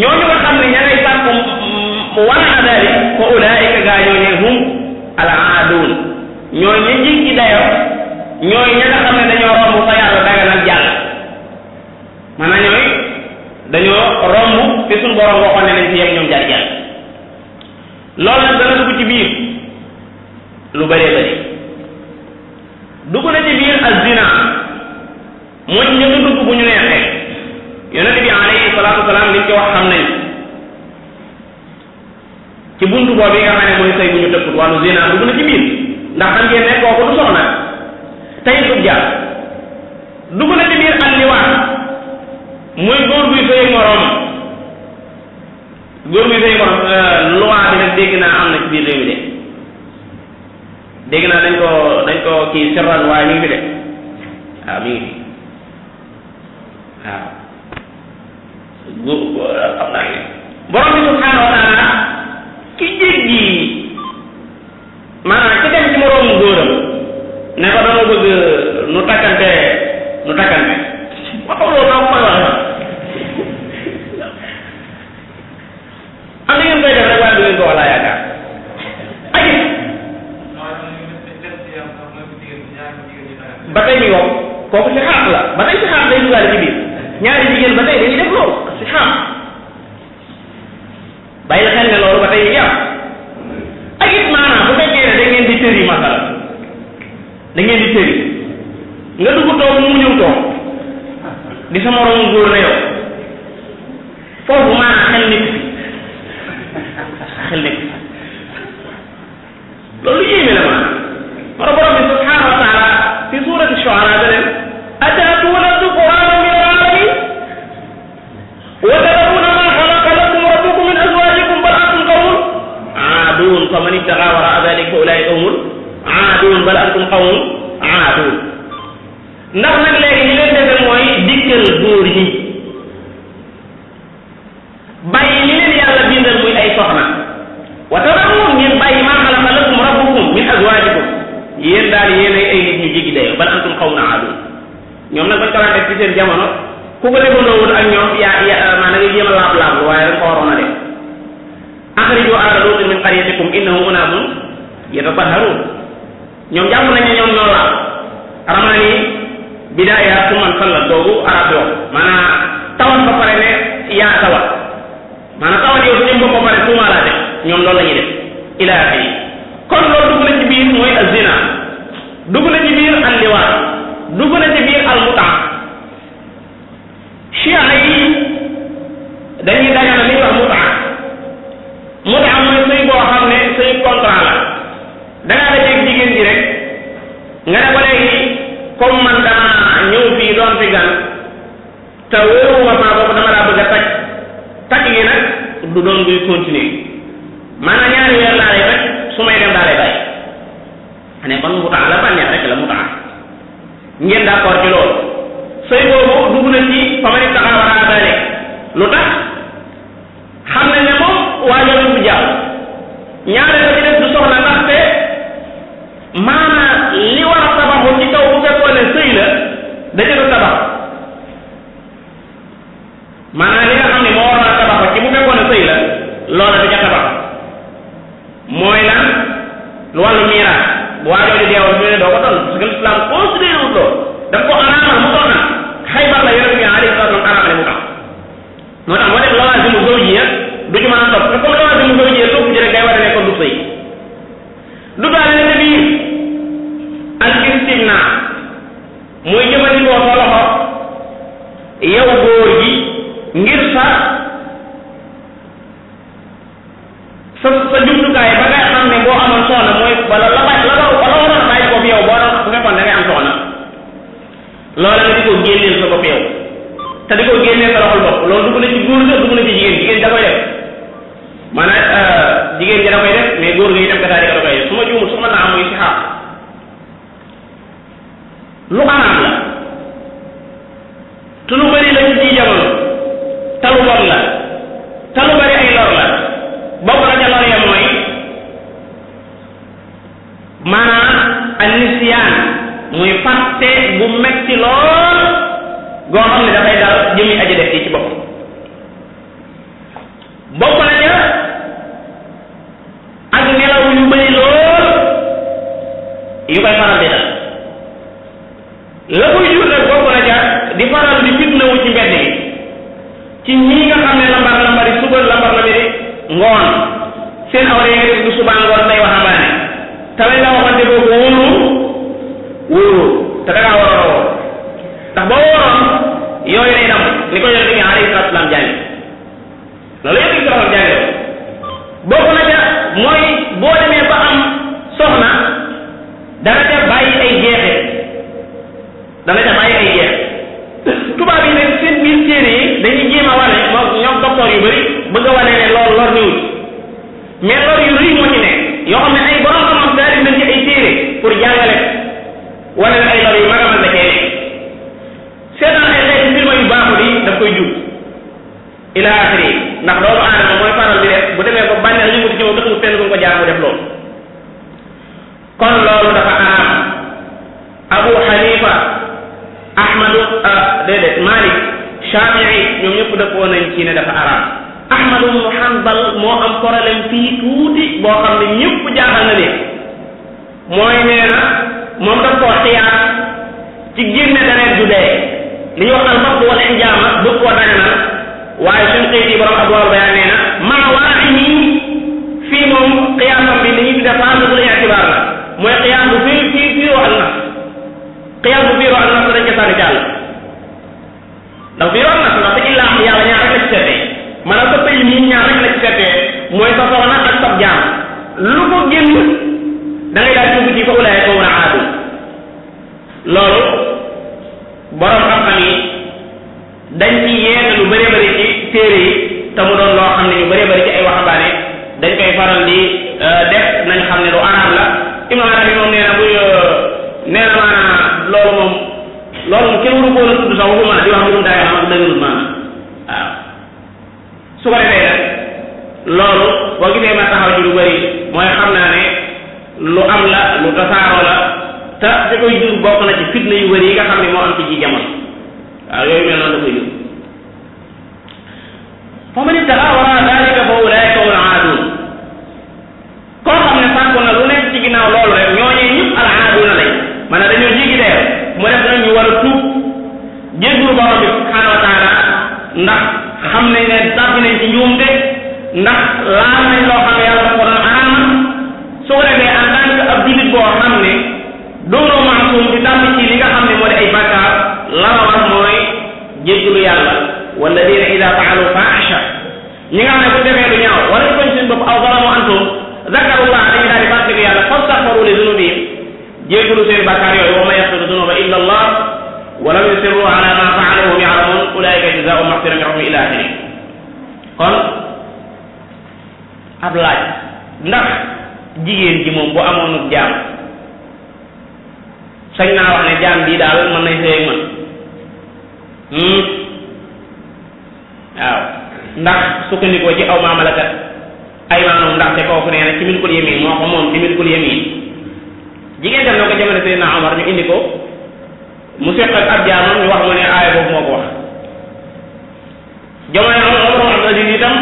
Speaker 1: ñooñu nga xam ne ña ngay sàkku waraa dalik fa ulaika gaa ñooñee hum al aadun ñooy ña jéggi dayo ñooy ña nga xam ne dañoo romb fa yàlla daganal jàll maanaam ñooy dañoo romb fi suñu borom waxoon ne nañ ci yem ñoom jaar jàll loolu nag dana dugg ci biir lu bëree bëri dugg na ci biir az-zina moo ci ñëkk dugg bu ñu neexee yonente bi alayhi salaatu wasalaam liñ ci wax xam nañ ci buntu boobu nga xam ne mooy sëy bu ñu tëkkut wàllu zina dugg na ci biir ndax xam ngeen ne kooku du soxna tey dug jaar dugg na ci biir al-liwaat mooy góor buy sëy moroom loi bi nag dégg naa am na ci biir réew mi de dégg naa dañ ko kii sirran waaye mi ngi fi de waaw mi ngi fi waaw xam naa ngi borom bi subhanahu wa taala ki jéggi maanaam ki dem ci moroomu góoram ne ko dama bëgg nu takkante waxaw loolu naa ko koy wax am na ngeen koy def rek waaye du ngeen ko wax laa yaakaar aji ba tey mi yow kooku si xaaq la ba tey si xaaq day dugaale ci biir ñaari jigéen ba tey dañuy def loolu si xaaq bàyyi xel ne loolu ba tey yi am ak it maanaam bu fekkee ne da ngeen di tëri masala da ngeen di tëri nga dugg toog mu ñëw toog di sa moromu góor na yow foofu maanaam xel nekk loolu yéeme la maanaam mara borom bi subhanahu wa taala fi surati shu'ara da leen atatuna dhukrana min al-alamin wa tadruna ma khalaqa lakum rabbukum min azwajikum bal antum qawmun aadun faman ibtagha wara'a dhalika fa ulaika humul aadun bal antum qawmun aadun ndax nag léegi li leen defe mooy dikkal góor ñi bàyyi li leen yàlla bindal muy ay soxna wa tadruna ngeen bàyyi ma khalaqa lakum rabbukum min azwajikum yéen daal yéen ay nit ñu jéggi dayo bal antum qawmun aadun ñoom nag bañ ko daan def ci seen jamono ku ko defandoo woon ak ñoom maanaam ngay jéem a laab waaye dañ ko waroon a def akhriju aala luutin min qaryatikum innahum unaasun yatatahharuun ñoom jàpp nañ ne ñoom ñoo laab ramani bidaaya suman sallat doogu arab yoo maanaam tawat ba pare ne yaa tawat maanaam tawat yow su ñëm ba pare tuumaalaate ñoom loolu la ñuy def ila axiri kon loolu dugg na ci biir mooy az-zina dugg na ci biir al-liwaat dugg na ci biir al-mutaa chia yi dañuy dagana li wax mutaa mooy sëy boo xam ne sëy contrat la dangaa dajeeg jigéen ji rek nga ne ko léegi comme man dama ñëw fii doon fi gan te wóoruma maa boobu dama laa bëgg a takk gi nag du doon guy continuer maanaam ñaari weer laa lay rek su may dem daa lay bàyyi ne kon mutaa la bànneex rek la mutaa ngeen d'accord ci loolu sëy boobu dugg na ci fa ma ni taxaw waraa daale lu tax xam nañ ne moom waajal bu jaaw ñaare ba ci def du soxla ndaxte maanaam li war a tabaxu ci kaw bu fekkoon ne sëy la dañu du tabax maanaam li nga xam ne moo waroon a tabaxu ci bu fekkoon ne sëy la loola da ca tabax mooy lan lu wàllu miiraas bu waajoo di deewal ñu ne doo ko doon parce que l'islam considéré wul loolu daf ko araamal mu doon nag Xaybar la yonent bi alayhi salaatu wa salaam araamale mu tax moo tax moo def lawaazimu zawjiyya du ci mën a topp te comme lawaazimu zawjiyya topp ci rek day war a nekkoon du sëy du daal ne biir al istimna muy jëfandikoo sa loxo yow góor gi ngir sa jumtukaay ba nga xam ne boo amoon soxna mooy bala la waroon a bàyyi ko fi yow boo doon bu fekkoon da ngay am soxna loola nga di ko génneel sa bopp yow te di ko génneel sa loxol bopp loolu dugg na ci góor la dugg na ci jigéen da koy def maanaam jigéen ji da koy def mais góor gi itam ka da koy def su ma juumul su ma naa am muy si xaar lu araam la te lu bëri la ci ji jamono te lu bon la te lu bëri ay lor la bokk na ca lor ya mooy maanaam an-nisyaan muy fàtte bu metti lool goo xam ne dafay dal jëmi aji def ci boppam bokk na ca ak nelaw yu bëri lool yu koy faral di dal la koy jur nag bokk na ca di faral di fitnawu ci mbedd gi ci ñii nga xam ne lambari suba lambar la bi ngoon seen awre yi nga def du suba ngoon day waxambaane te lañ la waxante boobu wóoru te da ngaa waroon a woor ndax boo wooroon yooyu day dam ni ko yonent bi alayhi salaatu salaam jàngi loolu yëpp ci loxoon jàngi bokk na ca mooy boo demee ba am soxna dana ca bàyyi ay jeexe tubaab yi nag seen biir téere yi dañuy jéem a wane moom ñoom docteur yu bëri bëgg a wane ne loolu lor niwut mais lor yu rëy moo ci ne yoo xam ne ay borom xam-xam daal nañ ci ay téere pour jàngale wane ne ay lor yu mag a mag da cee nekk seetaan ay xeeti film yu baaxul yi daf koy jub ila axiri ndax doomu aadama mooy faral di def bu demee ba bànneex ñu muti ci moom dëkk fenn bu ko jaar mu def loolu kon loolu dafa araam Abu Hanifa Ahmadu déedéet Malik Shafii ñoom ñëpp dëppoo nañ ci ne dafa araam Ahmadu ibn Hanbal moo am problème fii tuuti boo xam ne ñëpp jaaxal na leen mooy nee na moom daf koo xiyaar ci génne deret ju dee li ñuy wax al-mard wal hijaama bëgg koo daganal waaye suñu xëy yi borom Adwaa'ul Bayaan nee na maa waaxini fii moom xiyaasam bi li ñuy tuddee faasiqul i'tibaar la mooy xiyaas bu fiiroo ak nas xiyaas bu fiiroo ak nas dañ ca sànni jàll ndax fiiroo ak nas ndax te illaa yàlla ñaar rek la ci seetee maanaam sa pays nii ñaar rek la ci seetee mooy sa soxna ak sa jaam lu ko génn da ngay daal dugg ci fa ulaa'ika humu l-'aaduun loolu borom xam-xam yi dañ ci yeete lu bëree bëri ci téere yi te mu doon loo xam ne ñu bëree bëri ci ay waxambaane dañ koy faral di def nañ xam ne lu araam la Ibn Arabi moom nee na buy nee na maanaam loolu moom kenn waru ko woon a tudd sax waxuma di wax mbirum daay xam ak dëgërul maanaam waaw su ko defee nag loolu boo gisee ma taxaw ci lu bëri mooy xam naa ne lu am la lu tasaaroo la te da koy jur bokk na ci fitna yu bëri yi nga xam ne moo am ci ji jamono waaw yooyu mel noonu da koy jur fa man ibtagaa waraa daalika fa ulaa'ika humul aaduun koo xam ne sàkku na lu nekk ci ginnaaw loolu rek ñooñee ñëpp al aaduuna lañ maanaam dañoo jéggi dayoo mu def nag ñu war a tuub jéggul borom bi subhaanahu wa taala ndax xam nañ ne tàbbi nañ ci njuumte ndax laal nañ loo xam ne yàlla dafa ko doon araamal su ko defee en tant que ab jullit boo xam ne doonoo maasum di tàmm ci li nga xam ne moo di ay bàkkaar la la war mooy jéggalu yàlla walladina ida faalu faaxisha ñi nga xam ne bu defee lu ñaaw wala ñu koñ seen bopp aw zalamu antum zakarullah dañu daal di fàttaliku yàlla fastaxfaru li dunubihim jéggalu seen bàkkaar yooyu wa man yaxfiru dunuba illa allah wa lam yusirru ala ma faalu hum yaalamun ulaika jazaau maxfira min rabbihim ila axiri kon ab laaj ndax jigéen ji moom bu amoonub jaam sañ naa wax ne jaam bii daal mën nañ sëy ak man waaw ndax sukkandikoo ci aw maamalakat ay maanum ndaxte kooku nee na ci milkul yamin moo ko moom ci milkul yamin jigéen dem na ko jamono Seydina Omar ñu indi ko mu seq ak ab jaamam ñu wax mu ne aaya boobu moo ko wax jamono Omar Abdul Aziz itam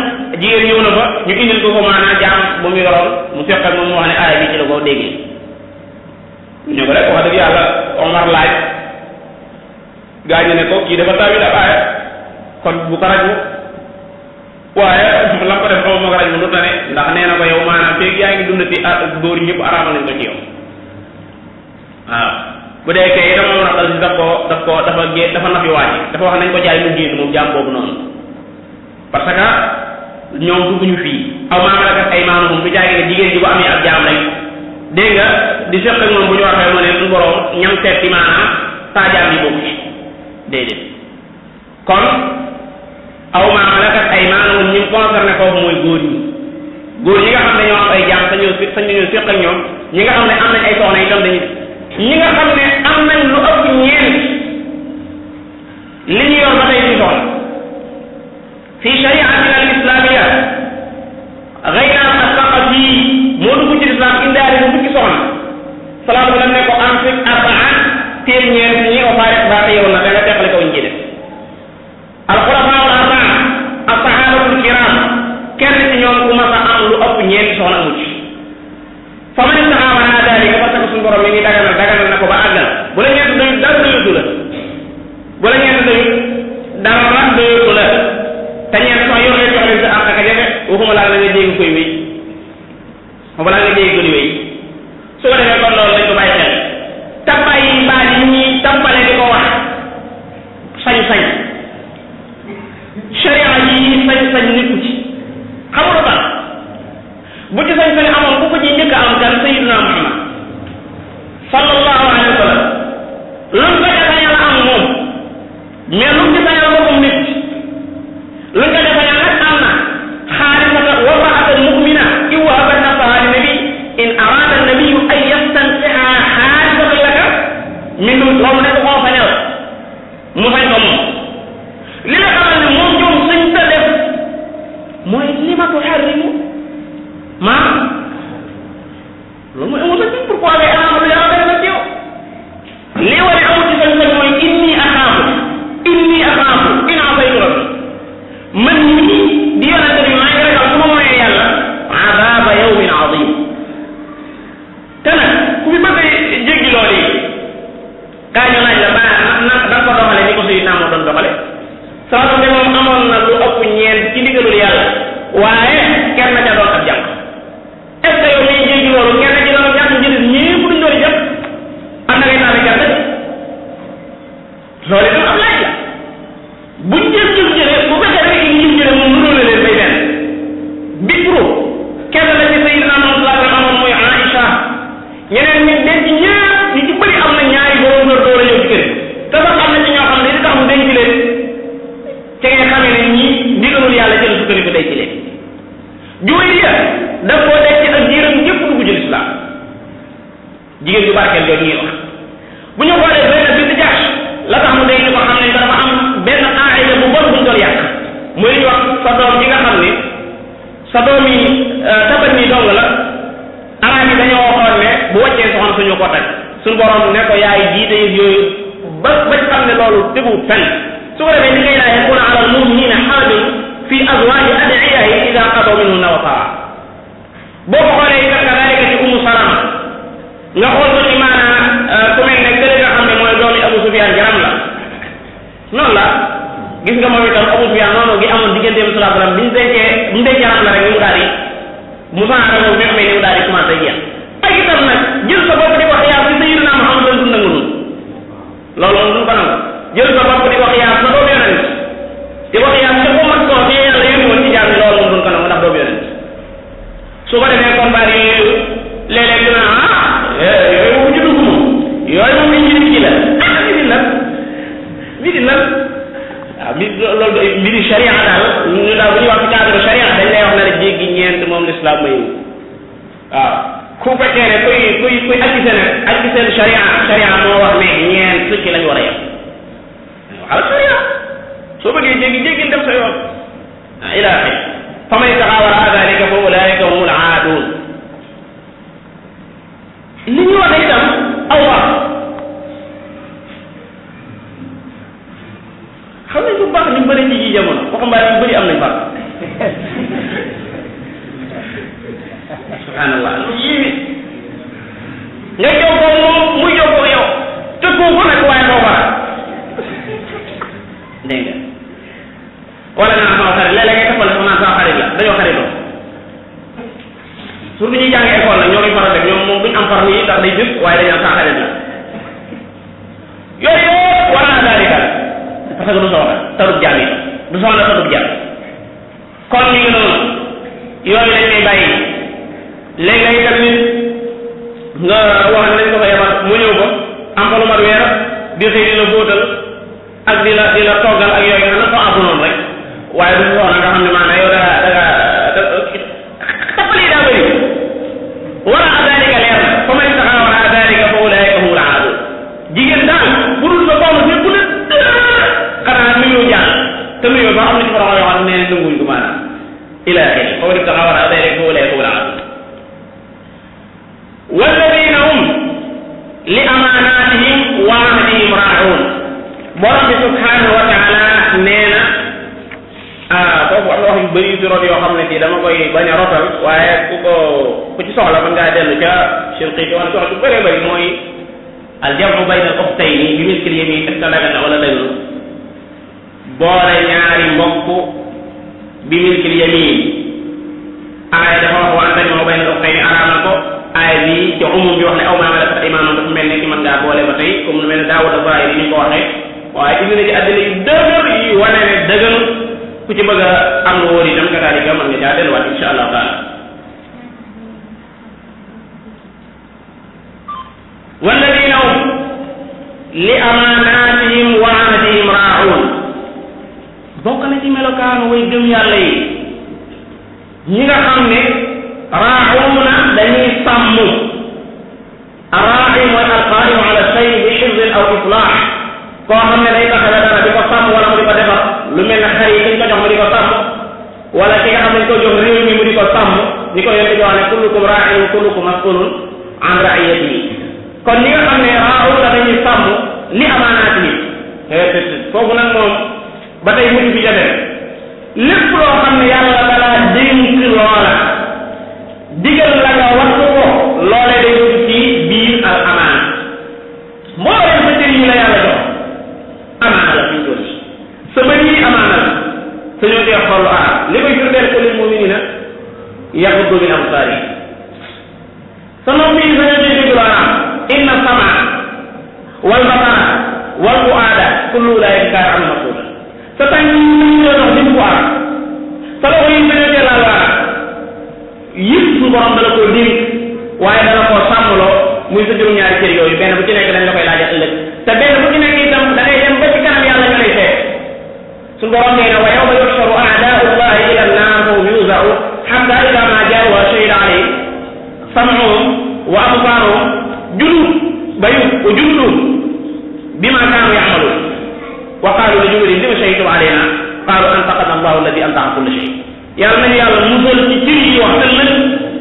Speaker 1: jigéen ñëw na fa ñu indil ko maanaam jaam bu mu yoroon mu seq ak moom mu wax ne aaya bi ci la ko déggee ñu ko rek wax dëgg yàlla Omar laaj gaañu ne ko kii dafa tawil ab aaya kon bu ko raj waaye la ko def xaw ma ko raj mu lu tane ndax nee na ko yow maanaam feeg yaa ngi dundati góor ñëpp araamal nañ ko ci yow waaw bu dee kay dama mën a dal si dafa nafi waaji dafa wax nañ ko jaay mu génn moom jaam boobu noonu parce que ñoom dugguñu fii aw maamalakat ay maanu moom du jaay ne jigéen ji bu amee ab jaam rek dégg nga di seq ak moom bu ñu waxee mu ne suñu borom ñam seet ci maanaam saa jaam bi bokku ci déedéet kon aw maamalakat ay maanaam ñi concerné foofu mooy góor ñi nga xam ne ñoo am ay jaam sañu séq ak ñoom ñi nga xam ne am nañ ay soxna itam dañu ñi nga xam ne am nañ lu ëpp ñeent li ñu yor ba tey ci soxna fi shariatina al islamia gayra asaqati moo dugg ci islam indaale bu fukki soxna salaatu la ne ko am fi arbaan téel ñeent ñi o faare ba yow na da nga teqale ko ñu ci def alxulafa al arbaa assahabatul kiram kenn ci ñoom ku mas a am lu ëpp ñeenti soxna amu ci fa man istaxaama ala dalika parce que suñu borom mi ngi daganal na ko ba àggal bu la ñeent doyut dara doyutu la bu la ñeent doyut dara doyutu la te ñeent sax yow ngay jox leen sa àq ak jafe waxuma laa nga dégg koy wéy balaa nga dégg ko di wéy su ko defee kon loolu dañ ko bàyyi xel tabbay yi baat yi ñuy tabbale di ko wax sañ-sañ sharia yi sañ-sañ nekku ci xamul ba bu ci sañ-sañ amoon ku ko ci njëkk a am kan sayyiduna Muhammad sallallahu alayhi wa sallam lu ko defañal am moom mais lu ci sañal boppam nit lu ko defañal nag am na xaarisata wa mra'atan mu'mina in wahabat nafsaha li nabi in arada nabiyu an yastankiha xaarisatan laka min du moom ne ko koo sañal mu sañ ko moom li nga xamal ne moom ñoom suñ ta def mooy li ma tuharrimu maam loolu mooy amul sañ pourquoi ngay am lu yàlla def na ci yow li war a amul ci sañ-sañ mooy inni axaafu in asaytu rabbi man nii di yonente bi maa ngi ragal su ma moyee yàlla adaba yawmin azim te nag ku fi bëgg jéggi loolu yi kaa ñu laaj la ba na da ko doxale ni ko Seydina moo doon doxale salaatu bi moom amoon na lu ëpp ñeent ci ndigalul yàlla waaye kenn ca doon ab jànq est ce que yow miy jéggi loolu kenn ci doon jànq njëriñ ñëpp duñ doon jëpp am na ngay taale gerte loolu itam am laaj la buñ jëf jëlee bu fekkee rek ñu jëlee moom mënoo leen bay benn bi pro kenn la ci Sayyidina Muhammad amoon muy Aïcha ñeneen ñi denc ñëpp ñu ci bëri am na ñaari borom kër door a ñëw ci kër te sax am na ci ñoo xam ne li tax mu denc leen te nga xamee ne ñii ndigalul yàlla jël sukkandiku denc leen Juwayriya daf koo denc ak jiiram ñëpp dugg ci lislaam jigéen ju barkeel jooju ñuy wax bu ñu xoolee benn bi di Jahsh la tax mu denc ko xam ne dafa am benn aaya bu bon buñ doon yàq muy li ñu wax sa doom ji nga xam ne sa doom yi tabat ni dong la araab yi dañoo waxoon ne bu wàccee soxna suñu ko tag suñu borom ne ko yaay jiite yooyu ba xam ne loolu teguwut fenn su ko defee ni ngay laa yakuna ala al muminina harajun fi azwaji adiyahi ida qadaw minhunna wataara boo ko xoolee itam kadalika ci Umu Salama nga xool ko ci maanaam ku mel ne kële nga xam ne mooy doomi Abu Sufyaan jaram la noonu la gis nga moom itam Abu Sufyaan noonu gi amoon digganteem sallallahu alayhi wasallam bi mu dencee ram la rek mu daal di mu saara moom bi amee ni mu daal di commencé jeex ak itam nag jël sa bopp di wax yaa ci Sayyidina Muhammad doon nangu noonu loolu moom duñ ko nangu jël sa bopp di wax yaa sa doomu yonent di wax yaa sa ko mat koo te yàlla yéen woon ci jaam yi loolu moom duñ ko nangu ndax doomu yonent su ko defee kon bari léeg-léeg dina yooyu mu juddu moom yooyu moom liñ ci la mi di lan waaw mi loolu mbiri sharia daal ñu daal bu ñuy wax ci cadre sharia dañ lay wax ne rek jéggi ñeent moom l'islam mayu waaw ku fekkee ne kuy accusé nag accusé sharia moo wax ne ñeent ci lañ war a yem waxal sharia soo bëggee jéggi dem sa yoon ila axir fa man ittaqa wara dalika fa ulaika humul aadun li ñu wax itam aw wax xam nañ bu baax ñu bëri ci ji jamono waxambaane yu bëri am nañ baax subhanallah lu yéeme nga jokkoo moom muy jokkoo yow te kooku nag waaye doo baax dégg nga wala nga sama xarit léeg-léeg nga defal sama sama xarit la dañoo xaritoo surtout ñuy jàng école nag ñoo ngi faral def ñoom moom duñ am far nii ndax day jëf waaye dañu am sama xarit la yooyu yëpp wala dalika parce que du soxla tarub jaam yi du soxla tarub jaam kon ñu ngi noonu yooyu lañ koy bàyyi léeg-léeg tamit nga wax ne lañ ko fa yebal mu ñëw ko am fa lu mat weer di xëy di la fóotal ak di la toggal ak yooyu nga na ko àggu noonu rek waaye du soxla nga xam ne maanaam yow tappali daa bëri wala adalika leer na fa man ittaqa wala adalika fa ulaika humul aadun jigéen daal bu dul sa bopp si bu ne xanaa nuyoo jàng te nuyoo ba am na ci borom yoo xam ne nee nanguñ ko maanaam ila axiri fa man ittaqa wala adalika fa ulaika humul aadun walladina hum li amanatihim wa ahdihim raa'un borom bi subhanahu wa taala nee na foofu am na wax yu bëri yu fi rot yoo xam ne ci dama koy bañ a rotal waaye ku ci soxla mën ngaa dellu ca Shinqiti wala soxla bu bëree bëri mooy aljamu bayna al ukhtayni bi milkil yamin est-ce que dagan na wala dagan boole ñaari mbokk bi milkil yamin aaya dafa wax wa an tajma'u bayna al ukhtayni araamal ko aaya bi ci umum bi wax ne aw maa malakat aymanukum dafa mel ne ki mën ngaa boole ba tey comme lu mel ne Daawuda Zahiri ni ñu ko waxee waaye indi na ci àddina yu dëgër yi wane ne dëgënu ku ci bëgg a am lu wóor itam kadaalika mën nga caa delluwaat insha allahu taala walladina hum li amanatihim wa ahdihim raa'un bokk na ci melokaanu way gëm yàlla yi ñi nga xam ne raa'una dañuy sàmm arraa'i mooy alqaa'imu ala shay bi hifzin aw islah koo xam ne day taxawe dara di ko sàmm wala mu di ko defar lu mel ne xar yi dañ ko jox mu di ko sàmm wala ki nga xam ne dañ ko jox réew mi mu di ko sàmm ni ko yonent bi wax ne kullukum raa'in wa kullukum mas'ulun an ra'iyatihi kon ñi nga xam ne raa'una dañuy sàmm li amaanaat yi foofu nag moom ba tey mucc fi jafe lépp loo xam ne yàlla dalaa dénk loola digal la nga wattu ko loolee day dugg ci biir al amaan mbooleem sa cër yi la yàlla jox amaana la fi ñu doon sa bët yi amaana la sa ñoo dee xollu li koy firndeel ko lil mu'minina yaghuddu min absaarihim sa nopp yi sa ñoo dee déglu araam inna samaa wal basara wal fuaada kullu ulaa'ika kaana anhu mas'uula sa tànk yi ñoo dox dim ko araam sa loxo yi sa ñoo dee laal araam yëpp suñu borom dala koo dénk waaye dala koo sàmmloo muy sa juróom-ñaari cër yooyu benn bu ci nekk dañ la koy laajal ëllëg te benn bu ci nekk itam da ngay dem ba ci kanam yàlla ñu lay seet suñu borom nee na wa yawma yuhsharu a'daa'u llahi ila an-naar fa hum yuuza'u hatta idha ma jaa'u wa shahida alayhim sam'uhum wa absaaruhum wa juluduhum bima kaanu ya'maluun wa qaalu li juluudihim lima shahidtum alaynaa qaalu antaqana allahu alladi antaqa kulla shay yàlla nañu yàlla musal ci cër yi wax ëllëg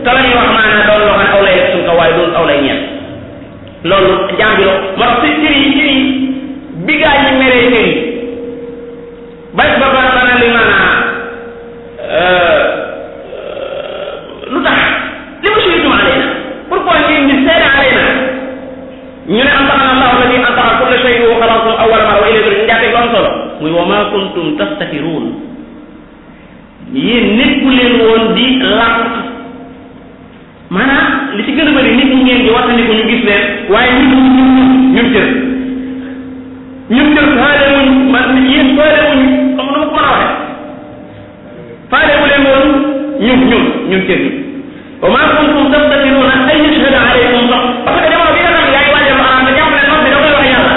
Speaker 1: te la ñuy wax maanaam doon loo xam ne aw lay def suñ ko waaye doon aw lay ñeent loolu jàmbi lo moo tax si cër yi bi gaa ñi meree cër yi ba bana li maanaam lu tax li ma shahidtum alayna pourquoi ngeen ñu seede alayna ñu ne antaqana allahu alladi antaqa kulla shay wa xalaqakum awwala marra wa ilayhi turja'un ñu jàppee ko am solo muy wa ma kuntum tastatirun yéen nekku leen woon di làqatu maanaam li ci gën a bëri nit ñi ngeen di wattandiku ñu gis leen waaye ñun faale wuñ man yéen faale wuñ xam nu ma ko mën a waxe faale wu leen woon ñun cër ñi wa ma kuntum tastatiruna ay yashhadu alaykum sax parce que jamono bi nga xam ne yaa ngi waajal lu araam te jàpp ne noonu da koy wax yàlla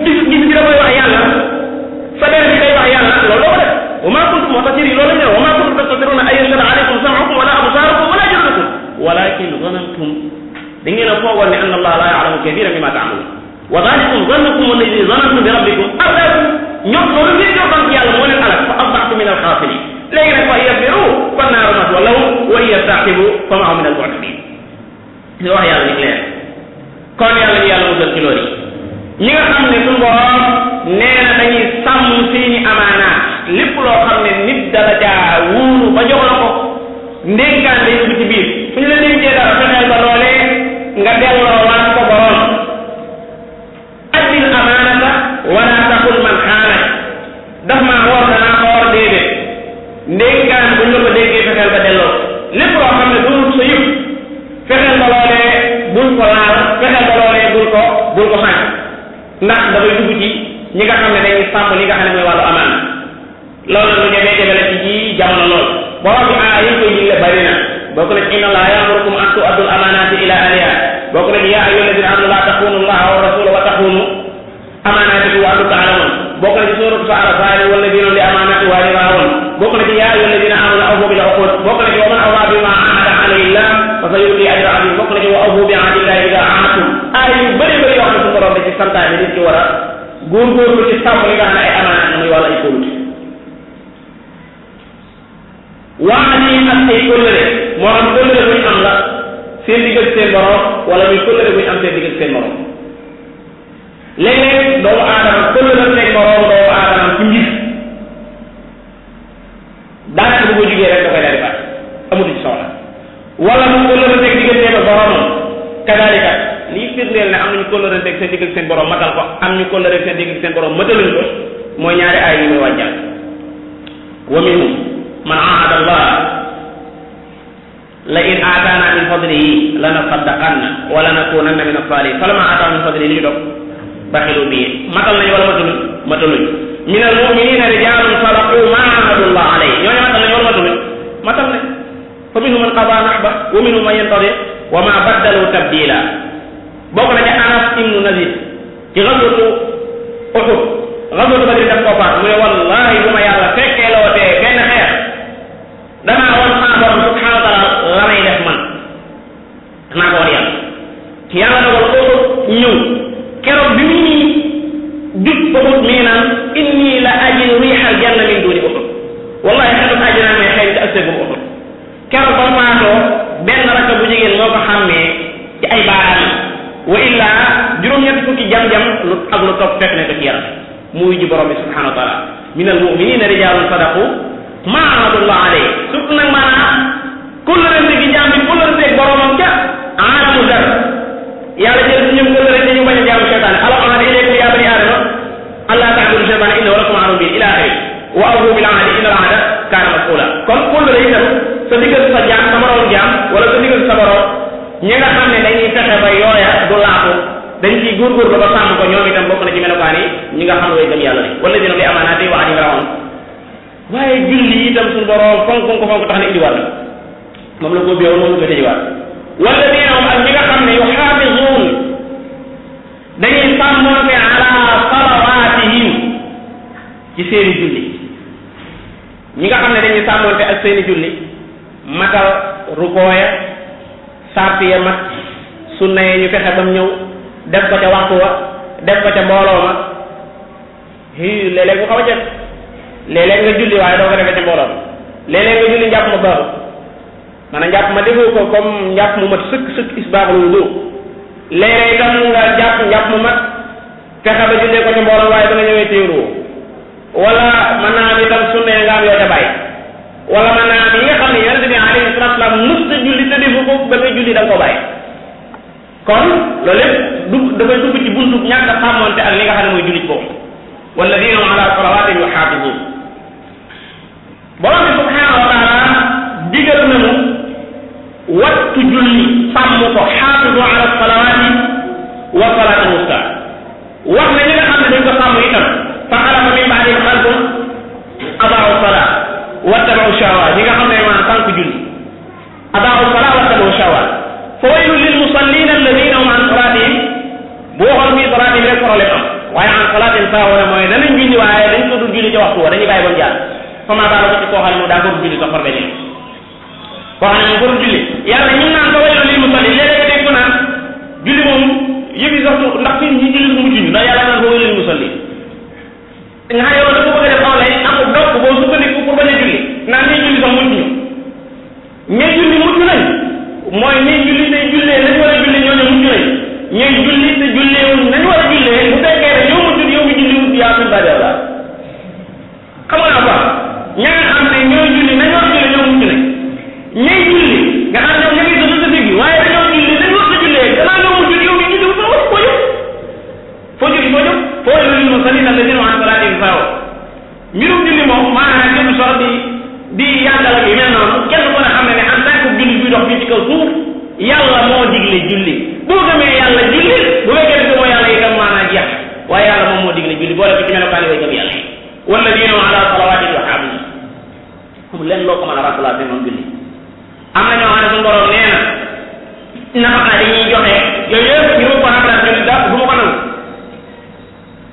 Speaker 1: gis bi da koy wax yàlla sa der bi day wax yàlla loolu doo ko def wa ma kuntum mu'tasirin loolu la ñu wa ma kuntum tastatiruna ay yashhadu alaykum sam'ukum wala absarukum wala juludukum walakin zanantum da ngeen a foogoon ne anna allah la ya'lamu kathiran mimma ta'malun wa dhalikum zannukum alladhi zanantum bi rabbikum ardaakum ñoom loolu ngeen joxoon ci yàlla moo leen alal fa asbahtum min al-khasirin léegi nag fa yasbiru fa naaru maswan lahum wa in yastaqibu fa ma hum min al-mu'tabin li wax yàlla ni leer kon yàlla ñu yàlla musal ci loolu ñi nga xam ne suñu borom nee na dañuy sàmm seeni amaanaat lépp loo xam ne nit dala jaa wuuru ba jox la ko ndénkaan day dugg ci biir fu ñu la dénkee dara fexeel ba loolee nga delloo waat ko borom addil amaanata wala taqul man xaana daf maa woor danaa ko war déedéet ndénkaan buñ la ko dénkee fexeel ba delloo lépp loo xam ne doonul sa yëpp fexeel ba loolee bul ko laal fexeel ba loolee bul ko sànq ndax dafay dugg ci ñi nga xam ne dañuy sàmm li nga xam ne mooy wàllu amaan loolu lu jabee ci jamono lool borom bi yi koy yëgle bari na bokk na ci inna allaha ya'murukum an tu'addu al-amanati ila ahliha bokk na ci ya ayyuha alladhina amanu la takhunu allaha wa rasula wa takhunu amanatikum wa antum ta'lamun bokk na ci suratu al-Anfal walladhina li amanati wa raa'un bokk na ci ya ayyuha alladhina amanu awfu bil 'uqud bokk na ci wa man awfa bima 'ahada 'alayhi Allah fa sayu'ti ajran 'azima bokk na ci wa awfu bi 'ahdi llahi idha 'ahadtum yu bëri bëri yoo xam ne su borom da ci santaane nit ci war a góorgóorlu ci sàmm li nga xam ne ay amaana muy wàllu ay kóolute waa ni ak ay kóllëre moo xam kóllëre buñ am la seen diggal seen borom wala muy kóllëre buñ am seen diggal seen borom léeg-léeg doomu aadama kóllëre seen borom doomu aadama ci mbir daanaka bu ko jugee rek da koy daal di fàtte amatu ci soxla wala mu kóllëre seen diggante ba boromam kadaalika lii firndeel ne am nañu kóllëre seen diggal seen borom matal ko am ñu kóllëre seen diggal seen borom mataluñ ko mooy ñaari aay yi muy wàjjal wa minhum man ahada allah la in aataana min fadlihi lanasaddaqanna wa lanakunanna min as-salihin falamma aataahum min fadlihi li ñu dog baxilu bii matal nañu wala mataluñ min al-mu'minina rijalun sadaqu ma ahadu allah alayhi ñooñu matal nañu wala matal nañ fa minhum man qada nahba wa minhum man yantadir wa ma baddalu tabdila bokk na ci Anas ibnu Nazir ci gazwatu Uhud gazwatu Badr daf koo faat mu ne wallahi bu ma yàlla fekkee la wootee benn xeex danaa wan sama borom subhanahu wa taala la may def man danaa ko war yàlla ci yàlla dogal Uhud ñëw keroog bi muy jub Uhud mi ngi naan inni la ajidu riihal janna min duni Uhud wallahi xeetu àjjana may xëy ci ëssëgu Uhud keroog ba faatoo benn rakk bu jigéen moo ko xàmmee ci ay baaraam wa illa juróom-ñetti fukki jam-jam lu ak lu topp fekk ne ko ci yaram muy ji borom bi subhanahu wa taala min al muminina rijalun sadaqu ma ahadullah alayhi surtout nag maanaam kóllërante gi jaam bi kóllërante boromam ca aalamu dar yàlla jël si ñoom kóllërante ñu bañ a jaamu seytaane alam ahada ilaykum ya bani adama allah ta'budu seytaane innahu lakum aduwwun mubin ila axiri wa awfu bil ahdi inna al ahda kaana mas'ula kon kóllëre itam sa diggal sa jaam sa morom jaam wala sa diggal sa borom ñi nga xam ne dañuy fexe ba yooya du laatu dañ ciy góorgóorlu ba sàmm ko ñoom itam bokk na ci melokaan yi ñi nga xam ne way gëm yàlla ni wala dina li amaanaati wa adim rawoon waaye julli itam suñu borom fonk tax na indiwaat na moom la ko béewoon moom la ko tëjiwaat wala dina moom ak ñi nga xam ne yu xaafizuun dañuy sàmmonte ala salawaatihim ci seeni julli ñi nga xam ne dañuy sàmmonte ak seeni julli matal rukooya sartiya mat sunna yi ñu fexe bam ñëw def ko ca waxtu wa def ko ca mbooloo ma léeg-léeg mu xaw a jëf léeg-léeg nga julli waaye doo ko defee ca mbooloo ma léeg-léeg nga julli njàpp ma baaxul maanaam njàpp ma defoo ko comme njàpp mu mat sëkk isbaaxul wudu léeg-léeg itam nga njàpp mu mat fexe ba jullee ko ca mbooloo waaye ba nga ñëwee téeru wala mën naa am itam sunna yi nga am yoo ca bàyyi wala mën naa am yi nga xam ne yonente bi alayhi salatu wasalam mës na julli te defu ko ba ngay julli da nga ko bàyyi kon loolu lépp dafay dugg ci buntu ñàkk a xàmmante ak li nga xam ne mooy jullit boobu walladina hum ala salawatihim yuhafizun borom bi subhanahu wa taala digal nañu wattu julli sàmm ko xaafizu ala salawati wa salati wusta wax na ñi nga xam ne dañ ko sàmm itam fa xalafa min baadihim xalfun adaau salat wattabau shahawat ñi nga xam ne maanaam sànq julli adaau salat wattabau shahawat fa waylun lil musallina alladina hum an salatihim boo xool fii salatihim rek problème am waaye an salatin saawoona mooy danañ julli waaye dañ ko dul julli ci waxtu wa dañuy bàyyi ba mu jaar fama baala ko ci koo xam ne moom daa ko julli sax farbe nekk koo xam ne moom ko julli yàlla ñu naan ko waylun lil musallin léeg-léeg dégg ko naan julli moom yëf yi sax ndax fii ñi julli ko mucc ñu ndax yàlla naan ko waylun lil musallin nga xam yow dafa bëgg a def en lay am dokk boo sukkandiku pour bañ a julli naan ñuy julli sax mucc ñu mais julli mucc nañ mooy ñuy julli te jullee nañu war a julli ñooñu mucc nañ ñuy julli te julleewuñ nañu war a jullee bu fekkee ne yow mucc yow mi julli wut yaa suñ bari la xam nga quoi ña nga xam ne ñooy julli nañu war a julli ñoo mucc nañ ñuy julli nga xam ñoom ñu ngi dund sa gi waaye dañoo julli nañu war a jullee danaa ñoo mucc yow mi julli wut foo jóg foo jóg foo jóg foo jóg lil musallina alladina an salatihim saawoon mbirum julli moom maanaam jënd solo di yàggal ak yu mel noonu kenn ku ne xam ne en tant que julli buy dox fii ci kaw suuf yàlla moo digle julli boo gëmee yàlla julli bu fekkee ne moo yàlla itam maanaam jeex waaye yàlla moom moo digle julli boole ko ci melokaan yi way gëm yàlla walladina hum ala salawatihim yuhafizun amul lenn loo ko mën a remplacer moom julli am na ñoo xam ne suñu borom nee na nafaqa dañuy joxe yooyu yëpp ñu ko remplacer julli da bu ma ko nangu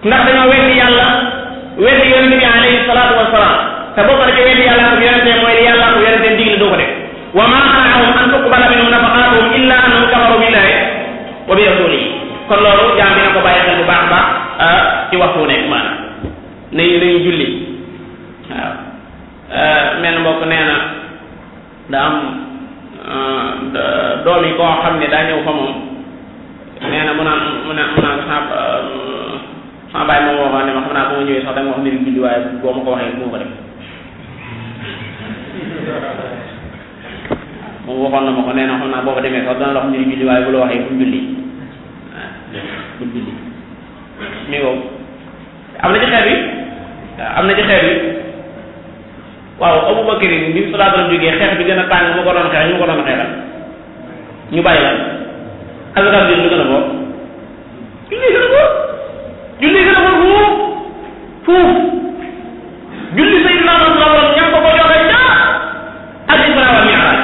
Speaker 1: ndax dañoo weddi yàlla weddi yonent bi alayhi salaatu wasalaam te bokk na ci weddi yàlla ak yonente mooy li yàlla ak yonente digle doo ko def wa ma mana'ahum an tuqbala minhum nafaqatuhum illa annahum kafaru billahi wa bi rasulihi kon loolu jaam dina ko bàyyi xel bu baax a baax ci waxtu wu nekk maanaam nañu julli waaw mel mbokk nee na da am doom yi koo xam ne daa ñëw fa moom nee na mu naan sama bàyyi moom waxoon ne ma xam naa bu ma ñëwee sax da nga wax mbiri julli waaye boo ma ko waxee bu ma ko def moom waxoon na ma ko nee na xam naa boo ko demee sax dana la wax mbiri julli waaye bu la waxee bul julli waaw bul julli mi ngoog am na ci xeet bi waaw am na ci xeet bi waaw Abubakar bi mu sallallahu alayhi jógee xeex bi gën a tàng mu ko doon xeex ñu ko doon xeexal ñu bàyyi la asaka bi lu gën a bokk julli gën a bokk julli gën a bokk fuuf julli Sayyidina Muhammad ñam ko joxe ca al Isra wal Mi'raj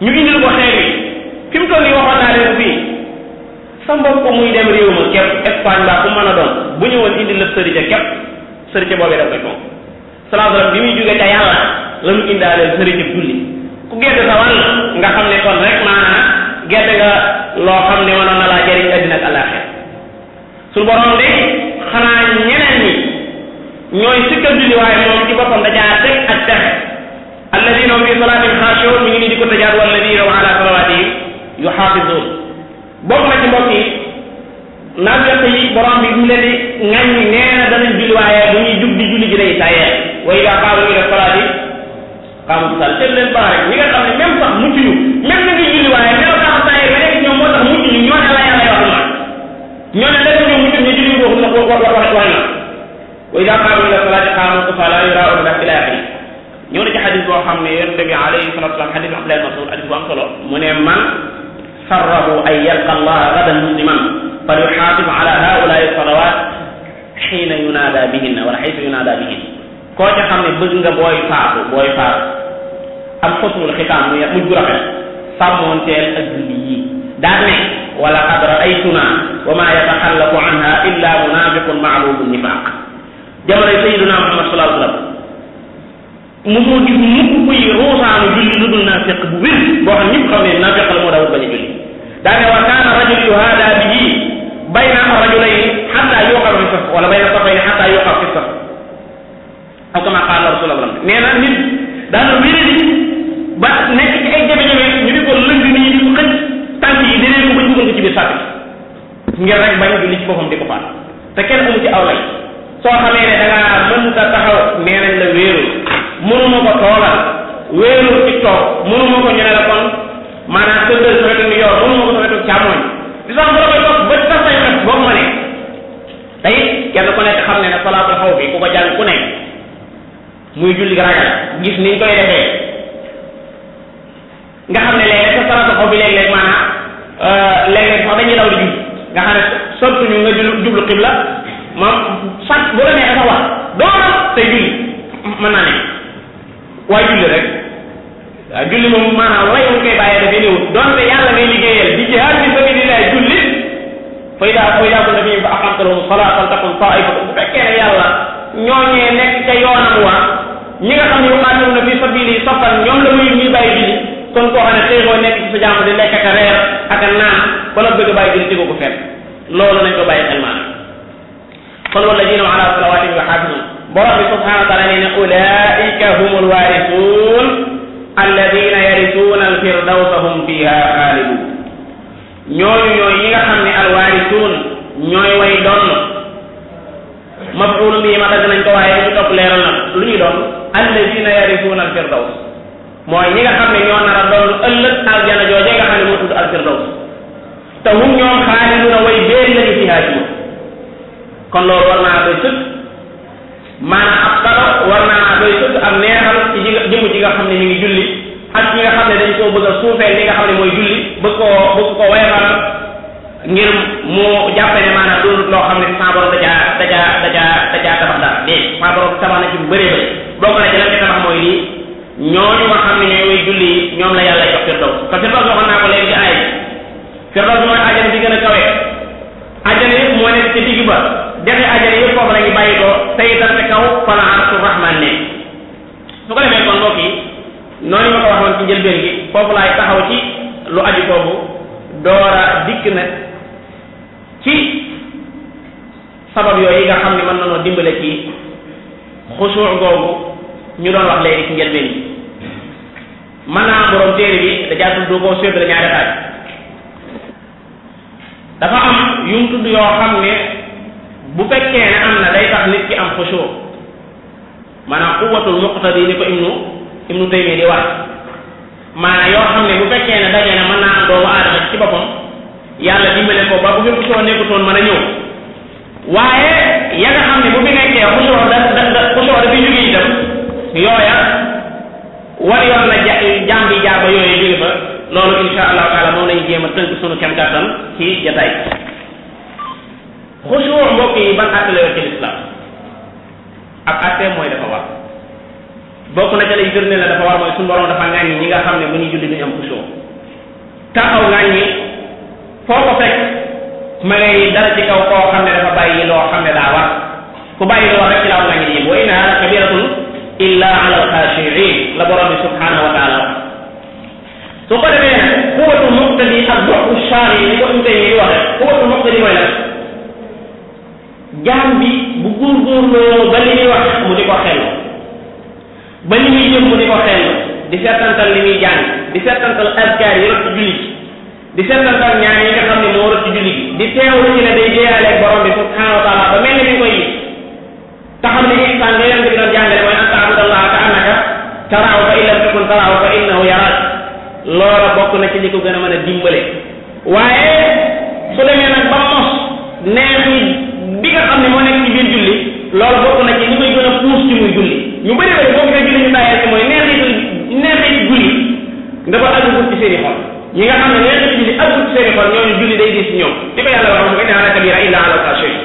Speaker 1: ñu indil ko xeex bi fi mu toll nii waxoon naa leen fii sa mbokk muy dem réew ma képp Espagne ba ku mën a doon bu ñëwoon indil la sëriñ képp sëriñ boobee daf koy fonk salaam bi muy jóge ca yàlla la mu indaaleel sëriñ julli ku gerte sa wàll nga xam ne kon rek maanaam gerte nga loo xam ne mënoon na laa jëriñ addina ak àllaaxira suñu borom de xanaa ñeneen ñi ñooy sikkal julli waaye moom ci boppam dajaa teg ak texe alladina hum fi salaatihim xaashi'uun mi ngi nii di ko tëjaat walladina hum ala salawaatihim yuhaafizuun bokk na ci mbokk yi naafeq yi borom bi mu leen di ŋaññi nee na danañ julli waaye bu ñuy jug di julli ji day tayee wa idaa qaamu ila salaati qaamu kusaalaa te leen baax rek ñi nga xam ne même sax mucc ñu même na ngi julli waaye melo tax tayee ba nekk ñoom moo tax mucc ñu ñoo ne la yàlla wax na ñoo ne léegi ñoom mucc ñu julli boobu na wax na wa idaa qaamu ila salaati qaamu kusaalaa yuraa'uuna ila aaxiri ñëw na ci xadis boo xam ne yonent bi alayhi salaatu wa salaam xadis Abdullah ibn Mas'ud xadis bu am solo mu ne man sarrahu an yalqa allaha gadan musliman falyuxaafid ala haulaai salawat xiina yunaada bihinna wala xaytu yunaada bihinna koo ca xam ne bëgg nga booy faatu am xusnul xitaam muy mujj gu rafet sàmmoonteel ak julli yi daan ne wala qad raaytuna wa ma yataxallafu anha illa munafiqun maalumu nifaq jamono sayiduna Muhammad sallallahu alayhi wa sallam mosoo gis mukk kuy ruusaanu julli lu dul naafiq bu wér boo xam ñëpp xam ne naafiq la moo daawul bañ a julli daa ne wa kaana rajul yuhaada bihi bayna rajulayni xatta yuqaf fi saf wala bayna safayni xatta yuqaf fi saf aw kama qaala rasulullah nee na nit daana wéri ba nekk ci ay jafe-jafe ñu di ko lëng nii di ko xëj tànk yi dineen ko bañ dugal ko ci biir sàppi ngir rek bañ julli ci boppam di ko faat te kenn amu ci aw lay soo xamee ne da ngaa mënta taxaw nee nañ la wéeru mënuma ko toogal wéeru ci toog mënuma ko ñu ne la kon maanaam tëddal sa wetu yor mënuma ko sa wetu càmmoñ di sax boo koy toog ba sax say xef boo ko mënee tey kenn ku nekk xam ne salaatul xaw bi ku ko jàng ku nekk muy julli ragal gis niñ koy defee nga xam ne léeg-léeg sa salaatul xaw bi léeg-léeg maanaam léeg-léeg sax dañuy daw di julli nga xam ne sottuñu nga jublu xibla moom sax bu la neexee sax wax doona tey julli mën naa ne waaye julli rek waaw julli moom maanaam way wuñ koy bàyyee dafay néewut doonte yàlla ngay liggéeyal di jihaad fi sabilillah julli fa idaa kunta fihim fa aqamta lahum salaata faltakun taa'ifatun bu fekkee ne yàlla ñooñee nekk ca yoonam wa ñi nga xam ne yuqaatiluna fi sabili safan ñoom la muy ñuy bàyyi julli kon koo xam ne xëy nekk ci sa jàmm di lekk ak a reer ak a naan ba la bëgg a bàyyi julli tegu ko fenn loolu nañ ko bàyyi xel maanaam kon walladina ala salawatihim yuhafizun borom bi subhanahu wa taala nee na ulaika humul waarisuun alladina yarisuuna alfirdawsa hum fiha xaalidun ñooñu ñooy ñi nga xam ne alwaarisuun ñooy way doon maf'uulun bihi ma dagg nañ ko waaye ñu topp leeral na lu ñuy doon alladina yarisuuna alfirdaws mooy ñi nga xam ne ñoo nar a doon ëllëg aljana jooje nga xam ne moo tudd alfirdaws te hum ñoom xaaliduna way béer lañu fiha ci moom kon loolu war naa doy sëkk maanaam ab salo war naa doy sëkk am neexal ci jëmm ji nga xam ne mi ngi julli ak ñi nga xam ne dañ koo bëgg a suufeel li nga xam ne mooy julli bëgg ko wayfal ngir mu jàppe ne maanaam doonut loo xam ne sa borom dajaa tabax dara dée sa borom tabax na ci bu bëree bëri bokk na ci lan ci tabax mooy lii ñooñu nga xam ne ñooy way julli yi ñoom la yàlla jox firdaws te firdaws waxoon naa ko léegi ci aay firdaws mooy ajjana bi gën a kawe ajjana yëpp moo nekk ci digg ba defe ajjana yëpp foofu la ñu bàyyi ko tey dal te kaw fala arsu rahman ne su ko defee kon mbokk yi noonu ma ko waxoon ci njëlbeen gi foofu laay taxaw ci lu aju foofu doora dikk na ci sabab yooyu nga xam ne mën nañoo dimbale ci xusuu googu ñu doon wax léegi ci njëlbeen gi mën naa borom téere bi da jaatul du ko séddale ñaari xaaj dafa am yu mu tudd yoo xam ne bu fekkee ne am na day tax nit ki am xusuu maanaam quwwatul muqtadi ni ko ibnu Taymi di wax maanaam yoo xam ne bu fekkee ne daje na mën naa am doomu aadama ci boppam yàlla dimbale ko ba bu fi xusuu nekkutoon mën a ñëw waaye ya nga xam ne bu fi nekkee xusuu xusuu da fi jóge itam yooya war yoon na jaam bi jaar ba yooyu jóge fa loolu insha allahu taala moom lañu jéem a tënk sunu kem kàttan ci jataay xusuu mbokk yi ban àtte la yor ci lislaam ak àtte mooy dafa war bokk na ca lay firnde la dafa war mooy suñu borom dafa ŋàññi ñi nga xam ne bu ñuy julli duñu am xusuu taxaw ŋàññi foo ko fekk ma ngay dara ci kaw koo xam ne dafa bàyyi loo xam ne daa war ku bàyyi loo war rek ci laaw ŋàññi di yëg wa innaha la kabiratun illa ala alxaashiin la borom bi subhanahu wa taala wax su ko defee nag quwwatu muqtadi ak doxu shaari ni ko intay di waxe quwwatu muqtadi mooy lan jaam bi bu góorgóorloo ba li muy wax mu di ko xellu ba li muy jëm mu di ko xellu di seetantal li muy jàng di seetantal azkaar yi rot ci julli gi di seetantal ñaan yi nga xam ne moo rot ci julli gi di teewlu ci ne day jéeyaaleeg borom bi subhanahu wa taala ba mel ne mi koy gis te xam ne ihsaan nga yonent bi doon jàngale mooy an ta'budallaha ka annaka taraahu fa in lam takun taraahu fa innahu yaraak loola bokk na ci li ko gën a mën a dimbale waaye su demee nag ba mos neex bi nga xam ne moo nekk ci biir julli loolu bokk na ci li koy gën a puus ci muy julli ñu bëri bëri boo gisee julli ñu tàyyee ci mooy neexi julli dafa àggul ci seeni xol ñi nga xam ne neexi julli àggul ci seeni xol ñooñu julli day diis ci ñoom li ko yàlla wax mooy innahaa lakabiira illa ala al-xaashi'iin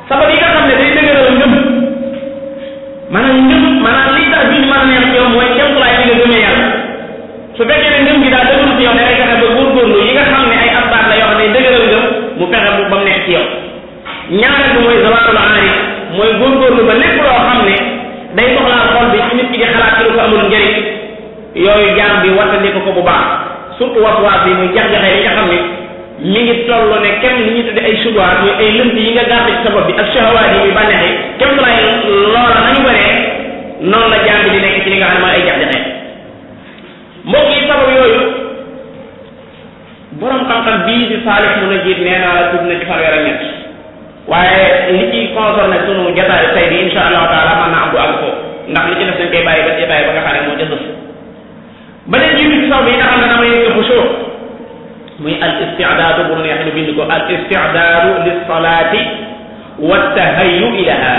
Speaker 1: sabab yi nga xam ne day dëgëral ngëm maanaam li tax julli mën a neex ci yow mooy kéemtulaay bi nga gëmee yàlla su fekkee ne ngëm gi daal dëgëru ci yow da ngay fexe ba góorgóorlu yi nga xam ne ay asbaab la yoo xam ne dëgëral ngëm mu fexe ba mu nekk ci yow ñaareel bi mooy zawaatul aarif mooy góorgóorlu ba lépp loo xam ne day soxlaal xol bi ci nit ki di xalaat ci lu ko amul njëriñ yooyu jaam bi wattandiku ko bu baax surtout waswaas bi muy jax-jaxee yi nga xam ne mi ngi toll ne kenn li ñu tudde ay subaat muy ay lënt yi nga gàtt ci sa bopp bi ak shahawaat yi muy bànneexi kenn du lay loola nañu bëree noonu la jaam bi di nekk ci li nga xam ne mooy ay jax-jaxee mbokk yi sabab yooyu borom xam-xam bii di Saalih mun a jiit nee naa la tudd na ci fanweer ak ñett waaye li ci concerné sunu jataay tey bi insha allahu taala mën naa am du àgg foofu ndax li ci def dañ koy bàyyi ba jataay ba nga xam ne moo jësëf ba leen jiitu ci saw bi yi nga xam ne damay yëg xusuu muy al istidaadu bu neex ñu bind ko al istidaadu lis salaati wa tahayyu ilaha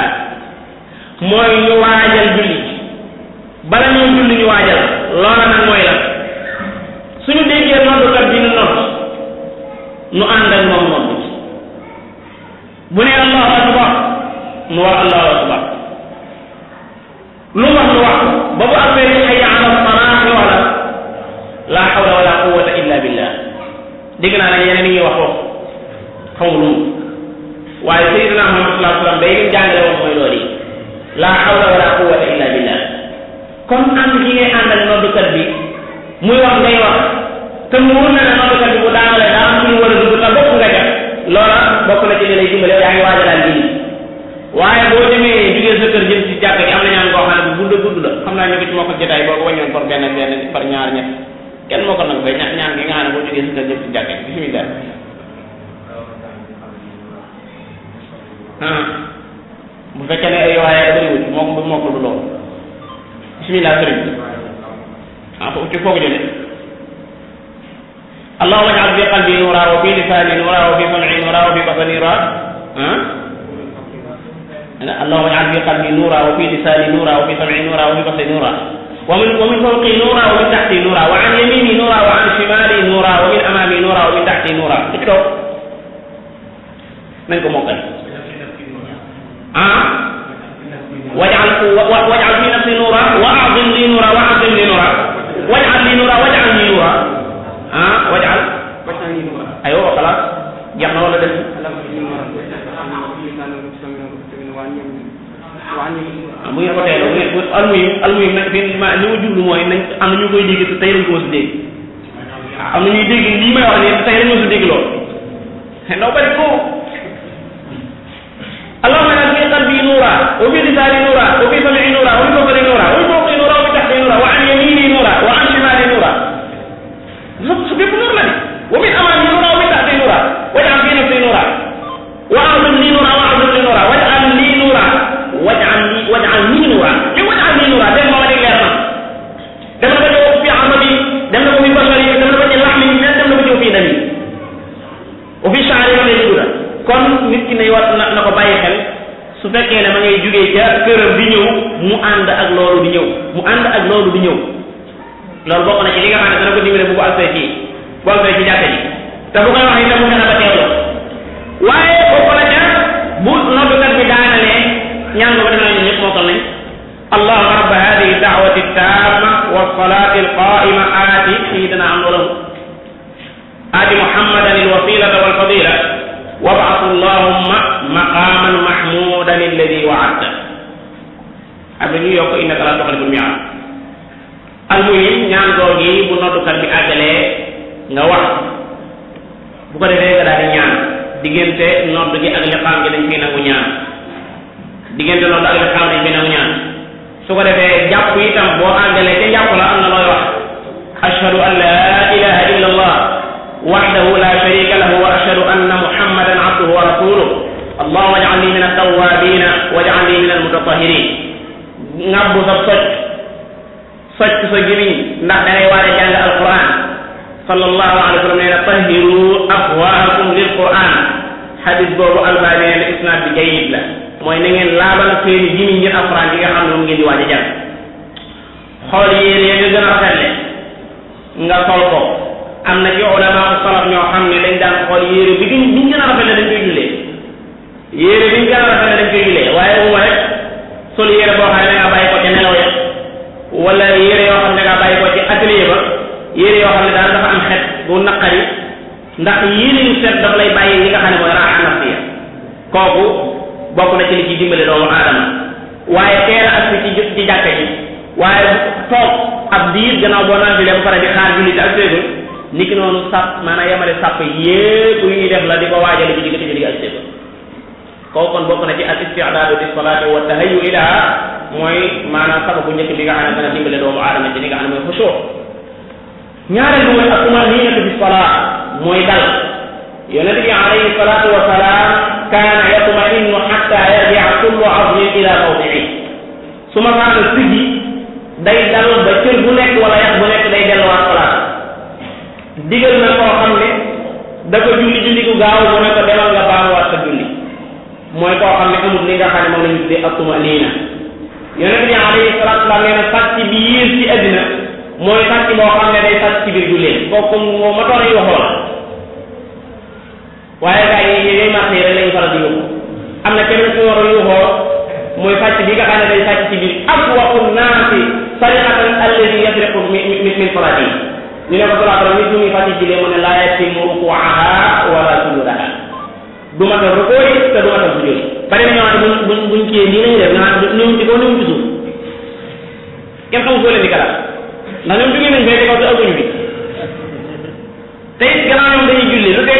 Speaker 1: mooy ñu waajal julli bala ñoo julli ñu waajal loola nag mooy la suñu déggee noddukat bi nu nodd nu ànd ak moom nodd bu ne allahu akbar nu wax allahu akbar lu wax nu wax ba bu affaire yi hayya ala salaat ñu wax la hawla wala quwwata illa billah dégg naa ne yeneen yi wax foofu xaw ma lu mu waaye sayyidina Muhammad sallallahu alayhi wa sallam day lim jàngale woon mooy loolu yi la hawla wala quwwata illa billah kon ànd gi ngay ànd ak noddukat bi muy wax ngay wax te mu wóor na ne noddukat bi bu daanalee daa am suñu war a dugg te bokk nga ca loola bokk na ci li lay dimbale yaa ngi waajalaal julli waaye boo demee jugee sa kër jëm ci jàkka ji am na ñaan koo xam ne bu gudd la xam naa ñu ko ci moo ko jotaay boo ko wàññoon par benn par ñaar ñett kenn moo ko nag bay ñaan gi nga xam ne boo jugee sa kër jëm ci jàkka ji bismillah bu fekkee ne ay waaye bëriwul moo ko du loolu bismillah sëriñ ci foo ko jëlee allahumma ij'al fi qalbi nuura wa fi lisani nuura wa fi sam'i nuura wa fi basari nuura allahumma ij'al fi qalbi nuura wa fi lisani nuura wa fi sam'i nuura wa fi basari nuura wa min fawqi nuura wa min tahti nuura wa an yamini nuura wa an shimali nuura wa min amami nuura wa min tahti nuura ci toog nañ ko mokkal waj'al fi nafsi nuura wa a'zim li nuura wa a'zim li nuura waj'al li nuura waj'al li nuura waj'al li nuura aywa xalaat jeex na wala des bu ngeen ko teeloo bu almuhim nag fi ma li ma jublu mooy nañ am na ñu koy dégg te tey lañ ko mos a dégg am na ñuy dégg lii may wax nii tey lañ mos a dégg lool ndaw bari ko allahumma ij'al fi qalbi nuura wa fi lisani nuura wa fi sam'i nuura wa fi basari nuura wa fi fawqi nuura wa fi tahti nuura wa an yamini nuura wa an shimali nuura su bépp nuur la de wa min amami nuura wa min tahti nuura waj'al fi nafsi nuura wa a'zim li nuura wa a'zim li nuura waj'al li nuura waj'al li nuura li waj'al li nuura dem ma dégg leer na dem na ko fi amabi dem na ko fi basari dem na ko ci laxmi dem na ko ci fi dami wa fi sha'ri ma lay dugg kon nit ki ne war na ko bàyyi xel su fekkee ne ma ngay jugee ca këram di ñëw mu ànd ak loolu di ñëw loolu bokk na ci li nga xam ne dana ko dimbale bu alfee ci jàkka ji te bu koy wax itam mu gën a ba teewlo waaye bokk na ca bu noddukat bi daanalee ñaan nga ko def nañu ñëpp mokkal nañ allahumma rabba hadihi da'wati tamma wa salati alqa'ima aati sayyidina am loolu aati muhammadan alwasilata walfadila wab'ath allahumma maqaman mahmudan alladhi wa'adta ak ñu yokk innaka la tuxliful mi'ad almuhim ñaan googi bu noddukat bi àggalee nga wax bu ko defee nga daal di ñaan diggante nodd gi ak liqaam gi dañ fiy nangu ñaan diggante nodd ak liqaam dañ fiy nangu ñaan su ko defee jàpp itam boo àggalee ca jàpp la am na looy wax ashhadu an la ilaha illa allah wahdahu la sharika lahu wa ashhadu anna muhammadan abduhu wa rasuluh allahumma ij'alni min at-tawwabin waj'alni min al-mutatahhirin ngabbu sa socc sa gimiñ ndax da ngay waare jàng alquran sallallahu alayhi wa sallam nee na tahhiru afwahakum lil quran hadis boobu albani nee na isnad bi jayyid la mooy na ngeen laabal seeni gimiñ ngir alquran yi nga xam ne moom ngeen di waaj a jàng xool yéen ya nga gën a rafetle nga sol ko am na ci ulama salaf ñoo xam ne dañ daan xool yére bi biñ gën a rafetle dañ koy jullee yére biñ gën a rafetle dañ koy jullee waaye uma rek sol yére boo xam ne da nga bàyyi ko ci nelaw ya wala yére yoo xam ne da nga bàyyi ko ci atelier ba yére yoo xam ne daal dafa am xet bu naqari ndax yére yu set daf lay bàyyi li nga xam ne mooy raaxa nafsiya kooku bokk na ci li ci dimbale doomu aadama waaye teel ak ci jàkka ji waaye toog ab diir gannaaw boo naan bi ba pare di xaar julli ak séegul niki noonu sàpp maanaam yemale sàpp yépp yu ñuy def la di ko waajale bi diggante julli ak séegul kooku kon bokk na ci al isti'daadu li salaati wa tahayyu ilaha mooy maanaam sababu njëkk bi nga xam ne dana dimbale doomu aadama ci li nga xam ne mooy xusuu ñaareel bi mooy at-tumaaniinatu fi salaat mooy dal yonent bi alayhi salaatu wa salaam kaana yatma'innu hatta yarji'a kullu 'azmin ila mawdi'ihi su ma kaana siggi day dal ba cër bu nekk wala yax bu nekk day delluwaat salaat digal na koo xam ne dafa julli gu gaaw mu ne ko demal nga baamuwaat sa julli mooy koo xam ne amul li nga xam ne moom la ñu tuddee at-tuma'nina yonent bi alayhi salaatu wa salaam nee na sàcc bi yées ci àddina mooy sàcc boo xam ne day sàcc ci biir jullee kooku moo ma toon yu waxoo la waaye gars yi yooyu marché yi rek lañu faral di yóbbu am na kenn ku war a yuuxoo mooy sàcc bi nga xam ne day sàcc ci biir aswaqu naasi sariqatan alladi yasriqu min salaati ñu ne ko salaatu nit ñu ngi fàcc ci lee mu ne laa yatimu rukuuha wala sujuudaha du ma tal rukoo yi te du ma tal sujud bari na ñoo xam ne buñ kiyee nii lañu def nga xam ñëw ci kaw ñëw ci suuf kenn xamul foo leen di kalaat ndax ñoom jógee nañ fay di kaw te aguñu bi te it gannaaw ñoom dañuy julli lu dee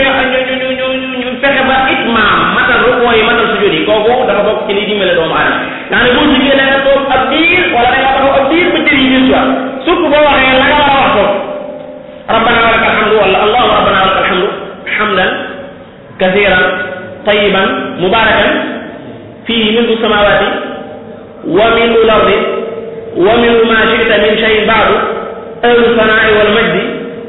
Speaker 1: ñu fexe ba itmaam matal rukoo yi matal sujud yi kooku dafa bokk ci liy dimbale doomu aadama nga ne boo jugee da nga toog ab diir wala da nga taxaw ab diir ba jëri yi biir soit surtout boo waxee la nga war a wax foofu rabbana wa lakal hamdu wala allahu rabbana wa lakal hamdu hamdan kathiran tayyiban mubarakan fihi milku samawati wa milku al-ardi wa milku ma shi'ta min shay'in ba'du ahlu sanaa'i wal majdi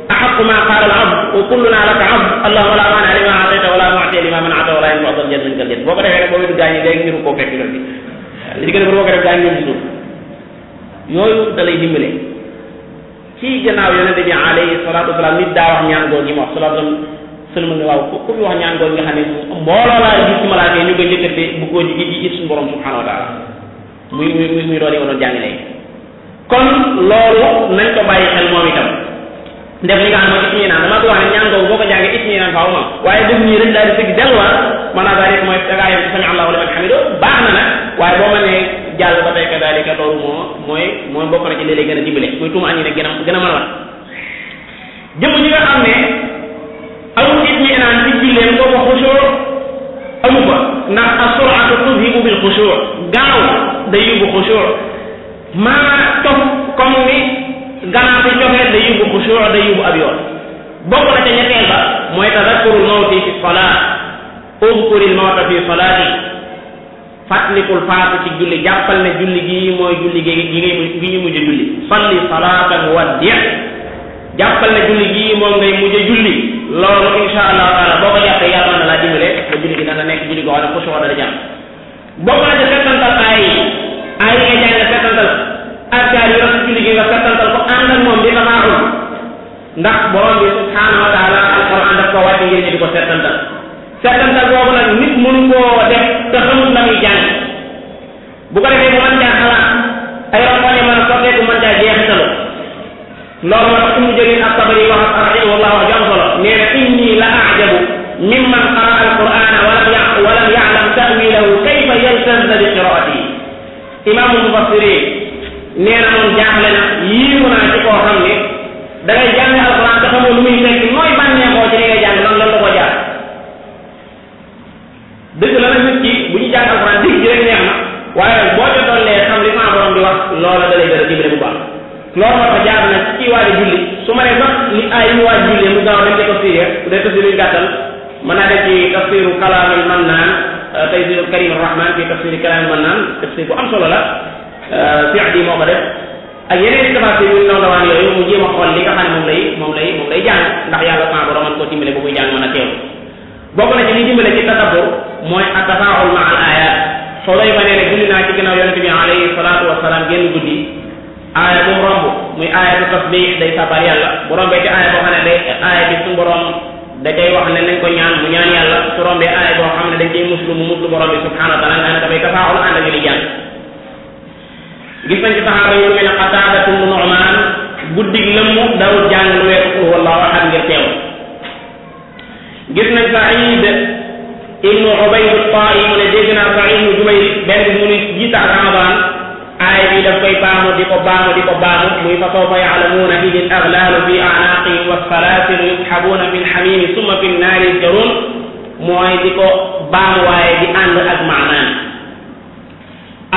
Speaker 1: أحق ما قال العبد وكلنا لك عبد اللهم لا مانع لما أعطيت ولا معطي لما منعت ولا ينفع ذا الجد منك الجد boo ko defee rek boo wetu gaañ yi léegi ñu ko fekk loolu bi li gën a boo ko def gaañ ñoom ci suuf yooyu da lay dimbale ci gannaaw yonente bi alayhi salaatu wasalaam nit daa wax ñaan googu yi ma wax salaatu sëlma ne waaw ku fi wax ñaan googu nga xam ne mbooloo laa gis ci malaaka yi ñu ko njëkkate bu ko ji suñu borom subhanahu wa taala muy doon yi ma doon jàng léegi kon loolu nañ ko bàyyi xel moom itam def li nga xam ne mooy itminaan dama ko wax ne ñaan googu boo ko jàngee itminaan faaw ma waaye def nii rek daal di fekk delluwaat maanaam daal di mooy dangaa yem ci sami allahu liman hamido baax na nag waaye boo ma nee jàll ba tey ka daal di ka loolu mooy bokk na ci léeg-léeg gën a dimbale muy tuuma añi ne gën a mën a wat jëmm ñi nga xam ne amul itminaan ci julleem boobu xusur amu ko ndax as-sur'atu tudhibu bil xusur gaaw day yóbbu xusur maa tof comme ni gannaaw bi cofeel day yóbbu xusuu day yóbbu ab yoon bokk na ca ñetteel ba mooy tadakkurul mawti fi salaat udkuril mawta fi salaati fàttalikul faatu ci julli jàppal ne julli gi mooy julli gi ñu mujj julli salli salaatan waddi jàppal ne julli gi moom ngay mujj julli loolu insha allah taala boo ko jàppee yàlla na laa dimbale ba julli gi dana nekk julli goo xam ne xusuu dana jàpp bokk na ca settantal ay nga jàng settantal arkaar yi rafet julli gi nga settantal ko ànd ak moom di tafaaxul ndax borom bi subhanahu wa taala alquran daf ko wàcce ngir ñu di ko settantal boobu nag nit mënu koo def te xamut la muy jàng bu ko defee bu mën caa xalaat ay ronkoñe mën a sotteeku mën caa jeexitalu loolu moo tax Ibnu Jarir at-Tabari wax rahimahullah wax ju am solo nee na inni la a'jabu mimman qara'a al-qur'ana wa lam ya'lam ta'wilahu kayfa yaltazza bi qira'atihi imaamul mufassirin nee na moom jaaxle na yiiru naa ci koo xam ne da ngay jàng alxuraan te xamoo lu muy fekk nooy bànneexoo ci li ngay jàng lan la ko jaar dëgg la nag nit ki bu ñu jàng alxuraan dégg ji rek neex na waaye boo ca tollee xam li sama borom di wax loola da lay gën a dimbale bu baax loolu moo tax jaar na ci waaj julli su ma nee sax li ay yu waaj julli mu gaaw dañ ko tafsir bu dee tafsir yu gàttal mën naa def ci tafsiru kalaamil mannaan taysiru karim rahman fi tafsiri kalaamil mannaan tafsir bu am solo la Fi'di moo ko def ak yeneen tafasir yu ndaw ndawaan yooyu mu jéem a xool li nga xam ne moom lay jàng ndax yàlla sama borom mën koo dimbale ba muy jàng mën a teew bokk na ci li dimbale ci tadabbur mooy at-tafaa'ul ma'a al-aayaat soo doy ba nee ne julli naa ci ginnaaw yonente bi alayhi salaatu wasalaam génn guddi aaya bu mu romb muy aayatu tasbih day sabal yàlla bu rombee ci aaya boo xam ne day aaya bi suñu borom da cay wax ne nañ ko ñaan mu ñaan yàlla su rombee aaya boo xam ne dañ cay muslu mu muslu borom bi subhanahu wa taala nga ne dafay tafaa'ul ànd ak li jàng gis nañ ci saxaaba yi lu mel ne Qataada ibn Nu'maan guddig lëmm dawul jàng lu weesu qul huwallahu ahad ngir teew gis nañ Saïd ibn Ubayd at-Taa'i mu ne dégg naa Saïd ibn Jubayr benn mu ni jiita Ramadan aaya bi daf koy baamu di ko baamu muy fa sawfa ya'lamuuna idh al-aghlaalu fi a'naaqihim was-salaasilu yushabuuna fil hamiimi summa fin naari yusjaruun mooy di ko baamu waaye di ànd ak maanaan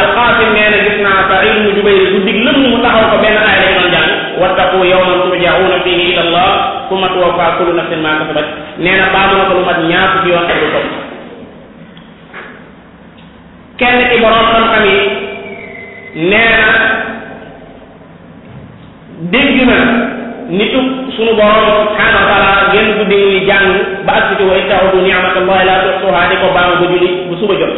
Speaker 1: Al-Qaasim nee na gis naa Saïd ibn Jubayr guddig lëmm mu taxaw ko benn aaya lañ doon jàng wattaqu yawman turja'uuna fiihi ila Allah summa tuwaffaa kullu nafsin maa kasabat nee na baamu na ko lu mat ñaar fukki yoon ak lu topp kenn ci borom xam-xam yi nee na dégg na nitu sunu borom subhanahu wa taala génn guddi ñuy jàng ba ak ci wa ta'udu ni'matallahi la tuhsuha di ko baamu ba julli bu suba jot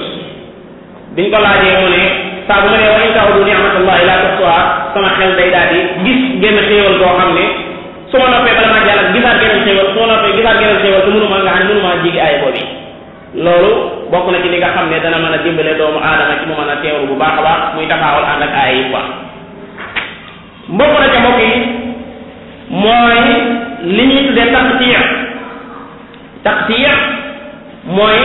Speaker 1: biñ ko laajee mu ne saa bu ma nee wa ta'udu ni'matallahi la tuhsuha sama xel day daal di gis génn xéewal boo xam ne su ma noppee bala maa jàll gisaat geneen xéewal su ma noppee gisaat geneen xéewal te mënuma nga xam ne mënuma jigi aay boobu loolu bokk na ci li nga xam ne dana mën a dimbale doomu aadama ci mu mën a teewlu bu baax a baax muy taxawal ànd ak aay yi quoi mbokk na ca mbokk yi mooy li ñuy tuddee taqtiya mooy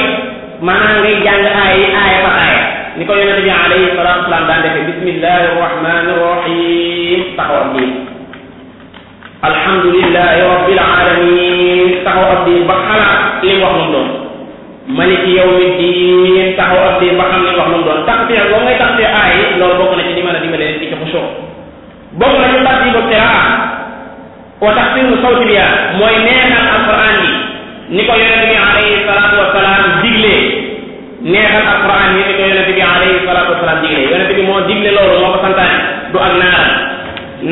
Speaker 1: maanaam ngay jàng aaya fa aaya ni ko yonente bi alayhi salatu wasalaam daan defee bismillahi rahmani rahim taxaw ab diir alhamdulillahi rabbil alamin taxaw ab diir ba xalaat li wax moom doon maliki yawmiddin taxaw ab diir ba xam li wax moom doon taqtiya boo ngay taqtiya aaya loolu bokk na ci li mën a dimbale leen ci xushu bokk na ci tartibu qiraa wa tahsinu sawti biha mooy neexal alquran bi ni ko yonente bi alayhi salatu wasalaam diglee neexal alquran bi ni ko yonente bi alayhi salatu wasalaam diglee yonente bi moo digle loolu moo ko santaane du ak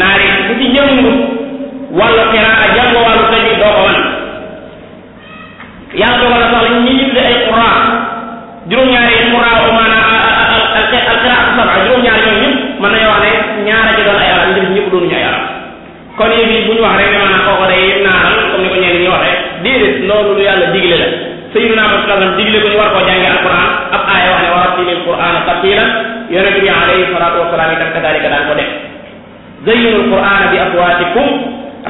Speaker 1: naari bu ci jëngu wàllu qiraa jàngo wàllu tëj doo ko wan yàlla dogal na sax ñi ñu tudde ay qura juróom-ñaari qura o maanaam alqiraatu sab'a juróom-ñaari ñoom ñëpp mën nañoo wax ne ñaara ci doon ay arab ñu ñëpp doonuñu ay arab kon yéen bi bu ñu wax rek ne maanaam kooku day naaral comme ni ko ñenn ñi waxee déedéet loolu lu yàlla digle la sayyidina Muhammad sallallahu alayhi wasallam digle ko ñu war koo jàngee alquran ab aaya wax ne wa rattilil qur'ana tartilan yonente bi alayhi salatu wasalaam itam kadalika daan ko def zayyinul qur'ana bi aswatikum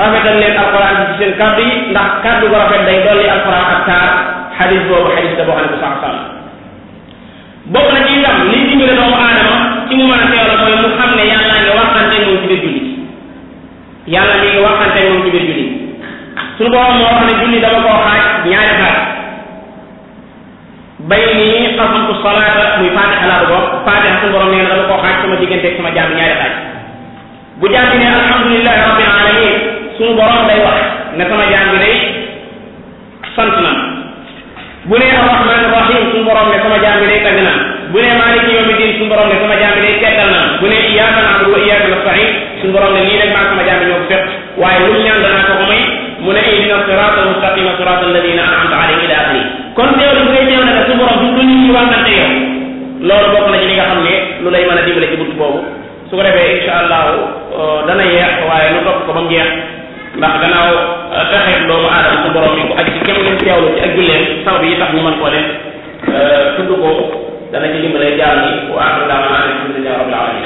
Speaker 1: rafetal leen alquran bi ci seen kàddu yi ndax kàddu gu rafet day dolli alquran ak taar xadis boobu xadis la boo xam ne bu sax sax bokk na ci itam liy dimbale doomu aadama ci mu mën a teewla mooy mu xam ne yàlla ngi waxante moom ci biir julli yàlla mi ngi waxante moom ci biir julli suñu borom moo wax ne julli dama koo xaaj ñaari xaaj bay nii qasamtu salaata muy fatiha laa ko fatiha suñu borom nee na dama koo xaaj sama diggante ak sama jaam ñaari xaaj bu jaam bi ne alhamdulillahi rabbil alamin suñu borom day wax ne sama jaam bi day sant na bu ne arrahman rahim suñu borom ne sama jaam bi day tagg na bu ne maliki yawmi din suñu borom ne sama jaam bi day teddal na bu ne iyyaka na'budu wa iyyaka nasta'in suñu borom ne lii nag maa sama jaam bi ñoo ko fekk waaye lu mu ñaan danaa ko ko may mu ne ihdina sirata almustaqima sirata alladina an'amta alayhim ila akhiri kon teewlu bu ngay teew nag suñu borom du nit ñi wàllante yow loolu bokk na ci li nga xam ne lu lay mën a dimbale ci bunt boobu su ko defee insha allahu dana yeex waaye nu topp ko ba mu jeex ndax gannaaw taxeet doomu aadama su borom yi ko aj ci kem leen teewlu ci ak julleen saw bi yi tax ñu mën koo def tudd ko dana ci dimbale jaam yi wa axiru da'waana alhamdulillahi rabbil alamin